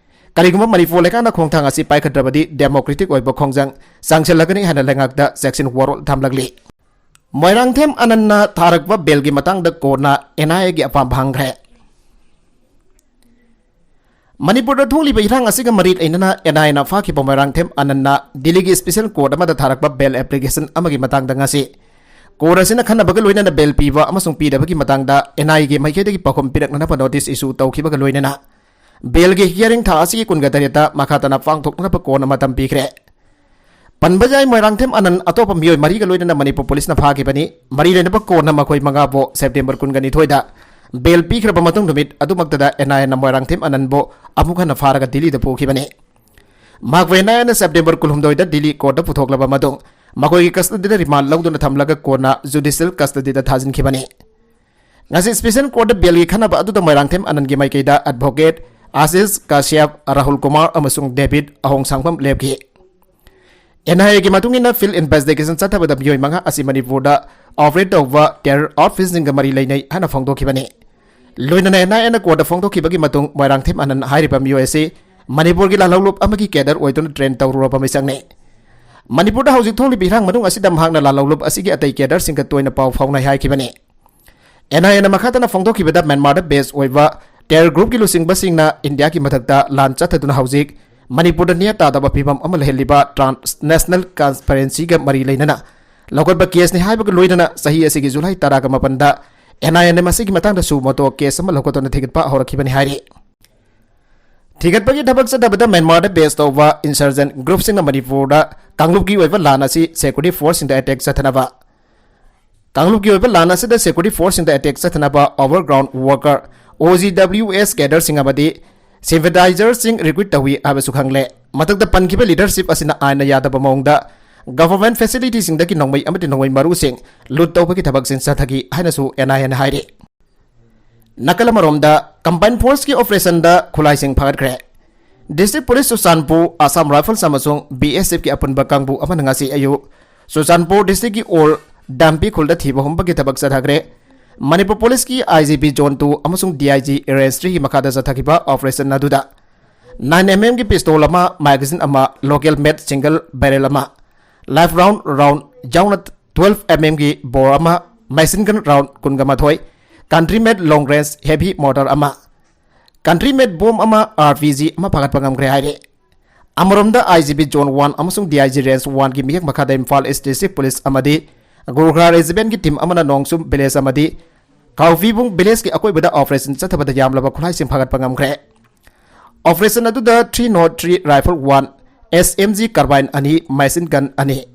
ꯀꯔꯤꯒꯨꯝꯕ ꯃꯅꯤꯄꯨꯔ ꯂꯩꯉꯥꯛꯅ ꯈꯣꯡꯊꯥꯡ ꯑꯁꯤ ꯄꯥꯏꯈꯠꯇ꯭ꯔꯕꯗꯤ ꯗꯦꯃꯣꯀ꯭ꯔꯦꯇꯤꯛ ꯑꯣꯏꯕ ꯈꯣꯡꯖꯪ ꯆꯪꯁꯤꯜꯂꯒꯅꯤ ꯍꯥꯏꯅ ꯂꯩꯉꯥꯛꯇ ꯆꯦꯛꯁꯤꯟ ꯋꯥꯔꯣꯜ ꯊꯝꯂꯛꯂꯤ꯫ ꯃꯣꯏꯔꯥꯡꯊꯦꯝ ꯑꯅꯟꯅ ꯊꯥꯔꯛꯄ ꯕꯦꯜꯒꯤ ꯃꯇꯥꯡꯗ ꯀꯣꯔꯠꯅ ꯑꯦꯟ ꯑꯥꯏ ꯑꯦꯒꯤ ꯑꯄꯥꯝꯕ ꯍꯪꯈ꯭ꯔꯦ꯫ ꯃꯅꯤꯄꯨꯔꯗ ꯊꯣꯛꯂꯤꯕ ꯏꯔꯥꯡ ꯑꯁꯤꯒ ꯃꯔꯤ ꯂꯩꯅꯅ ꯑꯦꯟ ꯑꯥꯏ ꯑꯦꯅ ꯐꯥꯈꯤꯕ ꯃꯣꯏꯔꯥꯡꯊꯦꯝ ꯑꯅꯟꯅ ꯗꯤꯜꯂꯤꯒꯤ ꯁ꯭ꯄꯦꯁꯦꯜ ꯀꯣꯔꯠ ꯑꯃꯗ ꯊꯥꯔꯛꯄ ꯕꯦꯜ ꯑꯦꯄ꯭ꯂꯤꯀꯦꯁꯟ ꯑꯃꯒꯤ ꯃꯇꯥꯡꯗ ꯉꯁꯤ ꯀꯣꯔꯠ ꯑꯁꯤꯅ ꯈꯟꯅꯕꯒ ꯂꯣꯏꯅꯅ ꯕꯦꯜ ꯄꯤꯕ ꯑꯃꯁꯨꯡ ꯄꯤꯗꯕꯒꯤ ꯃꯇꯥꯡꯗ ꯑꯦꯟ ꯑꯥꯏ ꯑꯦꯒꯤ ꯃꯥꯏꯀꯩꯗꯒꯤ ꯄꯥꯎꯈꯨꯝ ꯄꯤꯔꯛꯅꯅꯕ ꯅꯣꯇꯤꯁ ꯏꯁꯨ ꯇꯧꯈꯤꯕꯒ ꯂꯣꯏꯅꯅ ꯕꯦꯜꯒꯤ ꯍꯤꯌꯥꯔꯤꯡ ꯊꯥ ꯑꯁꯤꯒꯤ ꯀꯨꯟꯒ ꯇꯔꯦꯠꯇ ꯃꯈꯥ ꯇꯥꯅ ꯄꯥꯡꯊꯣꯛꯅꯅꯕ ꯀꯣꯔꯠꯅ ꯃꯇꯝ ꯄꯤꯈ꯭ꯔꯦ꯫ ꯄꯟꯕ ꯌꯥꯏ, ꯃꯣꯏꯔꯥꯡꯊꯦꯝ ꯑꯅꯟ ꯑꯇꯣꯞꯄ ꯃꯤꯑꯣꯏ ꯃꯔꯤꯒ ꯂꯣꯏꯅꯅ ꯃꯅꯤꯄꯨꯔ ꯄꯨꯂꯤꯁꯅ ꯐꯥꯈꯤꯕꯅꯤ꯫ ꯃꯔꯤ ꯂꯩꯅꯕ ꯀꯣꯟꯅ ꯃꯈꯣꯏ ꯃꯉꯥꯕꯨ ꯁꯦꯞꯇꯦꯝꯕꯔ ꯀꯨꯟꯒ ꯅꯤꯊꯣꯏꯗ ꯕꯦꯜ ꯄꯤꯈ꯭ꯔꯕ ꯃꯇꯨꯡ ꯅꯨꯃꯤꯠ ꯑꯗꯨꯃꯛꯇꯗ ꯑꯦꯟ ꯑꯥꯏ ꯑꯦꯅ ꯃꯣꯏꯔꯥꯡꯊꯦꯝ ꯑꯅꯟꯕꯨ ꯑꯃꯨꯛ ꯍꯟꯅ ꯐꯥꯔꯒ ꯗꯤꯜꯂꯤꯗ ꯄꯨꯈꯤꯕꯅꯤ꯫ ꯃꯍꯥꯛꯄꯨ ꯑꯦꯟ ꯑꯥꯏ ꯑꯦꯅ ꯁꯦꯞꯇꯦꯝꯕꯔ ꯀꯨꯟꯍꯨꯝꯗꯣꯏꯗ ꯗꯤꯜꯂꯤ ꯀꯣꯔꯠꯇ ꯄꯨꯊꯣꯛꯂꯕ ꯃꯇꯨꯡ ꯃꯈꯣꯏꯒꯤ ꯀꯁꯇꯗꯤꯗ ꯔꯤꯃꯥꯟ ꯂꯧꯗꯨꯅ ꯊꯝꯂꯒ ꯀꯣꯟꯅ ꯖꯨꯗꯤꯁꯤꯌꯦꯜ ꯀꯁꯇꯗꯤꯗ ꯊꯥꯖꯤꯟꯈꯤꯕꯅꯤ꯫ ꯉꯁꯤ ꯁ꯭ꯄꯦꯁꯦꯜ ꯀꯣꯔꯠꯇ ꯕꯦꯜꯒꯤ ꯈꯟꯅꯕ ꯑꯗꯨꯗ ꯃꯣꯏꯔꯥꯡꯊꯦꯝ ꯑꯅꯟꯒꯤ ꯃꯥꯏꯀꯩꯗ ꯑꯦꯗꯚꯣꯀꯦꯠ ꯑꯥꯁꯤꯁ ꯀꯥꯁ꯭ꯌꯞ, ꯔꯥꯍꯨꯜ ꯀꯨꯃꯥꯔ ꯑꯃꯁꯨꯡ ꯗꯦꯕꯤꯠ ꯑꯍꯣꯡꯁꯥꯡꯕꯝ ꯂꯦꯞꯈꯤ꯫ ꯑꯦꯟ ꯑꯥꯏ ꯑꯦꯒꯤ ꯃꯇꯨꯡ ꯏꯟꯅ ꯐꯤꯜꯗ ꯏꯟꯚꯦꯁꯇꯤꯒꯦꯁꯟ ꯆꯠꯊꯕꯗ ꯃꯤꯑꯣꯏ ꯃꯉꯥ ꯑꯁꯤ ꯃꯅꯤꯄꯨꯔꯗ ꯑꯣꯄꯔꯦꯠ ꯇꯧꯕ ꯇꯦꯔꯔ ꯑꯥꯎꯠꯐꯤꯠꯁꯤꯡꯒ ꯃꯔꯤ ꯂꯩꯅꯩ ꯍꯥꯏꯅ ꯐꯣꯡꯗꯣꯛꯈꯤꯕꯅꯤ꯫ ꯂꯣꯏꯅꯅ ꯑꯦꯟ ꯑꯥꯏ ꯑꯦꯅ ꯀꯣꯔꯠꯇ ꯐꯣꯡꯗꯣꯛꯈꯤꯕꯒꯤ ꯃꯇꯨꯡ ꯃꯣꯏꯔꯥꯡꯊꯦꯝ ꯑꯅꯟ ꯍꯥꯏꯔꯤꯕ ꯃꯤꯑꯣꯏ ꯑꯁꯤ ꯃꯅꯤꯄꯨꯔꯒꯤ ꯂꯥꯜꯍꯧꯂꯨꯞ ꯑꯃꯒꯤ ꯀꯦꯗꯔ ꯑꯣꯏꯗꯨꯅ ꯇ꯭ꯔꯦꯟ ꯇꯧꯔꯨꯔꯕ ꯃꯤꯁꯛꯅꯤ꯫ ꯃꯅꯤꯄꯨꯔꯗ ꯍꯧꯖꯤꯛ ꯊꯣꯛꯂꯤꯕ ꯏꯔꯥꯡ ꯃꯅꯨꯡ ꯑꯁꯤꯗ ꯃꯍꯥꯛꯅ ꯂꯥꯜꯍꯧꯂꯨꯞ ꯑꯁꯤꯒꯤ ꯑꯇꯩ ꯀꯦꯗꯔꯁꯤꯡꯒ ꯇꯣꯏꯅ ꯄꯥꯎ ꯐꯥꯎꯅꯩ ꯍꯥꯏꯈꯤꯕꯅꯤ꯫ ꯑꯦꯟ ꯑꯥꯏ ꯑꯦꯅ ꯃꯈꯥ ꯇꯥꯅ ꯐꯣꯡꯗꯣꯛꯈꯤꯕꯗ ꯃ꯭ꯌꯥꯟꯃꯥꯔꯗ ꯕꯦꯁ ꯑꯣꯏꯕ ꯇꯦꯔꯔ ꯒ꯭ꯔꯨꯞꯀꯤ ꯂꯨꯆꯤꯡꯕꯁꯤꯡꯅ ꯏꯟꯗꯤꯌꯥꯒꯤ ꯃꯊꯛꯇ ꯂꯥꯟ ꯆꯠꯊꯗꯨꯅ ꯍꯧꯖꯤꯛ ꯃꯅꯤꯄꯨꯔꯗ ꯅꯦ ꯇꯥꯗꯕ ꯐꯤꯕꯝ ꯑꯃ ꯂꯩꯍꯜꯂꯤꯕ ꯇ꯭ꯔꯥꯟꯁꯅꯦꯁꯅꯦꯜ ꯀꯟꯁꯄꯤꯔꯦꯁꯤꯒ ꯃꯔꯤ ꯂꯩꯅꯅ ꯂꯧꯈꯠꯄ ꯀꯦꯁꯅꯤ ꯍꯥꯏꯕꯒ ꯂꯣꯏꯅꯅ ꯆꯍꯤ ꯑꯁꯤꯒꯤ ꯖꯨꯂꯥꯏ ꯇꯔꯥꯒ ꯃꯥꯄꯟꯗ ꯑꯦꯟ ꯑꯥꯏ ꯑꯦꯅ ꯃꯁꯤꯒꯤ ꯃꯇꯥꯡꯗ ꯁꯨ ꯃꯣꯇꯣ ꯀꯦꯁ ꯑꯃ ꯂꯧꯈꯠꯇꯨꯅ ꯊꯤꯒꯠꯄ ꯍꯧꯔꯛꯈꯤꯕꯅꯤ ꯍꯥꯏꯔꯤ꯫ ꯊꯤꯒꯠꯄꯒꯤ ꯊꯕꯛ ꯆꯠꯊꯕꯗ ꯃ꯭ꯌꯥꯟꯃꯥꯔꯗ ꯕꯦꯁ ꯇꯧꯕ ꯏꯟꯁꯔꯖꯦꯟ ꯒ꯭ꯔꯨꯞꯁꯤꯡꯅ ꯃꯅꯤꯄꯨꯔꯗ ꯀꯥꯡꯂꯨꯞꯀꯤ ꯑꯣꯏꯕ ꯂꯥꯟ ꯑꯁꯤ ꯁꯦꯀ꯭ꯌꯨꯔꯤꯇꯤ ꯐꯣꯔꯁꯁꯤꯡꯗ ꯑꯦꯇꯦꯛ ꯆꯠꯊꯅꯕ ꯀꯥꯡꯂꯨꯞꯀꯤ ꯑꯣꯏꯕ ꯂꯥꯟ ꯑꯁꯤꯗ ꯁꯦꯀ꯭ꯌꯨꯔꯤꯇꯤ ꯐꯣꯔꯁꯁꯤꯡꯗ ꯑꯦꯇꯦꯛ ꯆꯠꯊꯅꯕ ꯑꯣꯚꯔꯒ꯭ꯔꯥꯎꯟ ꯋꯥꯔꯀꯔ, ꯑꯣ ꯖꯤ ꯗꯕ꯭ꯂꯤꯌꯨ ꯑꯦꯁ ꯀꯦꯗꯔꯁꯤꯡ ꯑꯃꯗꯤ ꯁꯤꯝꯄꯦꯊꯥꯏꯖꯔꯁꯤꯡ ꯔꯤꯀ꯭ꯔꯨꯠ ꯇꯧꯏ ꯍꯥꯏꯕꯁꯨ ꯈꯪꯂꯦ꯫ ꯃꯊꯛꯇ ꯄꯟꯈꯤꯕ ꯂꯤꯗꯔꯁꯤꯞ ꯑꯁꯤꯅ ꯑꯥꯏꯟꯅ ꯌꯥꯗꯕ ꯃꯑꯣꯡꯗ ꯒꯚꯔꯟꯃꯦꯟꯠ ꯐꯦꯁꯤꯂꯤꯇꯤꯁꯤꯡꯗꯒꯤ ꯅꯣꯡꯃꯩ ꯑꯃꯗꯤ ꯅꯣꯡꯃꯩ ꯃꯔꯨꯁꯤꯡ ꯂꯨꯠ ꯇꯧꯕꯒꯤ ꯊꯕꯛꯁꯤꯡ ꯆꯠꯊꯈꯤ ꯍꯥꯏꯅꯁꯨ ꯑꯦꯟ ꯑꯥꯏ ꯑꯦꯅ ꯍꯥꯏꯔꯤ꯫ ꯅꯥꯀꯜ ꯑꯃꯔꯣꯝꯗ, ꯀꯝꯕꯥꯏꯟ ꯐꯣꯔꯁꯀꯤ ꯑꯣꯄꯔꯦꯁꯟꯗ ꯈꯨꯠꯂꯥꯏꯁꯤꯡ ꯐꯥꯒꯠꯈ꯭ꯔꯦ꯫ District police Churachandpur, Assam rifles ꯑꯃꯁꯨꯡ ꯕꯤ ꯑꯦꯁ ꯑꯦꯐꯀꯤ ꯑꯄꯨꯟꯕ ꯀꯥꯡꯕꯨ ꯑꯃꯅ ꯉꯁꯤ ꯑꯌꯨꯛ ꯆꯨꯔꯆꯥꯟꯄꯨꯔ ꯗꯤꯁꯇ꯭ꯔꯤꯛꯀꯤ ꯑꯣꯜ ꯗꯥꯝꯄꯤ ꯈꯨꯜꯗ ꯊꯤꯕ ꯍꯨꯝꯕꯒꯤ ꯊꯕꯛ ꯆꯠꯊꯈ꯭ꯔꯦ꯫ ꯃꯅꯤꯄꯨꯔ ꯄꯨꯂꯤꯁꯀꯤ ꯑꯥꯏ ꯖꯤ ꯄꯤ ꯖꯣꯟ ꯇꯨ ꯑꯃꯁꯨꯡ ꯗꯤ ꯑꯥꯏ ꯖꯤ ꯔꯦꯟꯖ ꯊ꯭ꯔꯤꯒꯤ ꯃꯈꯥꯗ ꯆꯠꯊꯈꯤꯕ ꯑꯣꯄꯔꯦꯁꯟ ꯑꯗꯨꯗ ꯅꯥꯏꯟ ꯑꯦꯝ ꯑꯦꯝꯒꯤ ꯄꯤꯁꯇꯣꯜ ꯑꯃ, ꯃꯦꯒꯥꯖꯤꯟ ꯑꯃ, ꯂꯣꯀꯦꯜ ꯃꯦꯗ ꯁꯤꯡꯒꯜ ꯕꯦꯔꯦꯜ ꯑꯃ, ꯂꯥꯏꯐ ꯔꯥꯎꯟ ꯔꯥꯎꯟ ꯌꯥꯎꯅ ꯇ꯭ꯋꯦꯜꯐ ꯑꯦꯝ ꯑꯦꯝꯒꯤ ꯕꯣꯔ ꯑꯃ, ꯃꯦꯁꯤꯟ ꯒꯟ ꯔꯥꯎꯟ ꯀꯨꯟꯒ ꯃꯥꯊꯣꯏ, ꯀꯟꯇ꯭ꯔꯤ ꯃꯦꯗ ꯂꯣꯡ ꯔꯦꯟꯖ ꯍꯦꯚꯤ ꯃꯣꯔꯇꯔ ꯑꯃ, ꯀꯟꯇ꯭ꯔꯤ ꯃꯦꯗ ꯕꯣꯝ ꯑꯃ, ꯑꯥꯔ ꯄꯤ ꯖꯤ ꯑꯃ ꯐꯥꯒꯠꯄ ꯉꯝꯈ꯭ꯔꯦ ꯍꯥꯏꯔꯤ꯫ ꯑꯃꯔꯣꯝꯗ, ꯑꯥꯏ ꯖꯤ ꯄꯤ ꯖꯣꯟ ꯋꯥꯟ ꯑꯃꯁꯨꯡ ꯗꯤ ꯑꯥꯏ ꯖꯤ ꯔꯦꯟꯖ ꯋꯥꯟꯒꯤ ꯃꯤꯌꯦꯡ ꯃꯈꯥꯗ ꯏꯝꯐꯥꯜ ꯏꯁ ꯗꯤꯁꯇ꯭ꯔꯤꯛ ꯄꯨꯂꯤꯁ ꯑꯃꯗꯤ ꯒꯨꯔꯈꯥ ꯔꯦꯖꯤꯃꯦꯟꯠꯀꯤ ꯇꯤꯝ ꯑꯃꯅ ꯅꯣꯡꯆꯨꯝ ꯚꯤꯂꯦꯖ ꯑꯃꯗꯤ ꯀꯥꯎꯐꯤꯕꯨꯡ ꯚꯤꯂꯦꯖꯀꯤ ꯑꯀꯣꯏꯕꯗ ꯑꯣꯄꯔꯦꯁꯟ ꯆꯠꯊꯕꯗ ꯌꯥꯝꯂꯕ ꯈꯨꯠꯂꯥꯏꯁꯤꯡ ꯐꯥꯒꯠꯄ ꯉꯝꯈ꯭ꯔꯦ꯫ ꯑꯣꯄꯔꯦꯁꯟ ꯑꯗꯨꯗ three not three rifle one, S M G carbine ꯑꯅꯤ, machine gun ꯑꯅꯤ,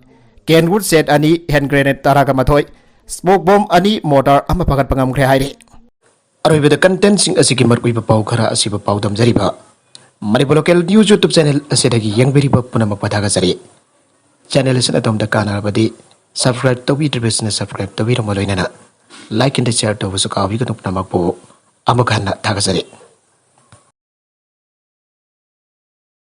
Kenwood set ꯑꯅꯤ, hand grenade ꯇꯔꯥꯒ ꯃꯥꯊꯣꯏ, smoke bomb ꯑꯅꯤ, mortar ꯑꯃ ꯐꯥꯒꯠꯄ ꯉꯝꯈ꯭ꯔꯦ ꯍꯥꯏꯔꯤ꯫ ꯑꯔꯣꯏꯕꯗ contentꯁꯤꯡ ꯑꯁꯤꯒꯤ ꯃꯔꯨꯑꯣꯏꯕ ꯄꯥꯎ ꯈꯔ ꯑꯁꯤꯕꯨ ꯄꯥꯎꯗꯝꯖꯔꯤꯕ Manipur Local News YouTube channel ꯑꯁꯤꯗꯒꯤ ꯌꯦꯡꯕꯤꯔꯤꯕ ꯄꯨꯝꯅꯃꯛꯄꯨ ꯊꯥꯒꯠꯆꯔꯤ꯫ Channel ꯑꯁꯤꯅ ꯑꯗꯣꯝꯗ ꯀꯥꯟꯅꯔꯕꯗꯤ subscribe ꯇꯧꯕꯤꯗ꯭ꯔꯤꯕꯁꯤꯡꯅ subscribe ꯇꯧꯕꯤꯔꯝꯕ ꯂꯣꯏꯅꯅ like and share ꯇꯧꯕꯁꯨ ꯀꯥꯎꯕꯤꯒꯅꯨ꯫ ꯄꯨꯝꯅꯃꯛꯄꯨ ꯑꯃꯨꯛ ꯍꯟꯅ ꯊꯥꯒꯠꯆꯔꯤ꯫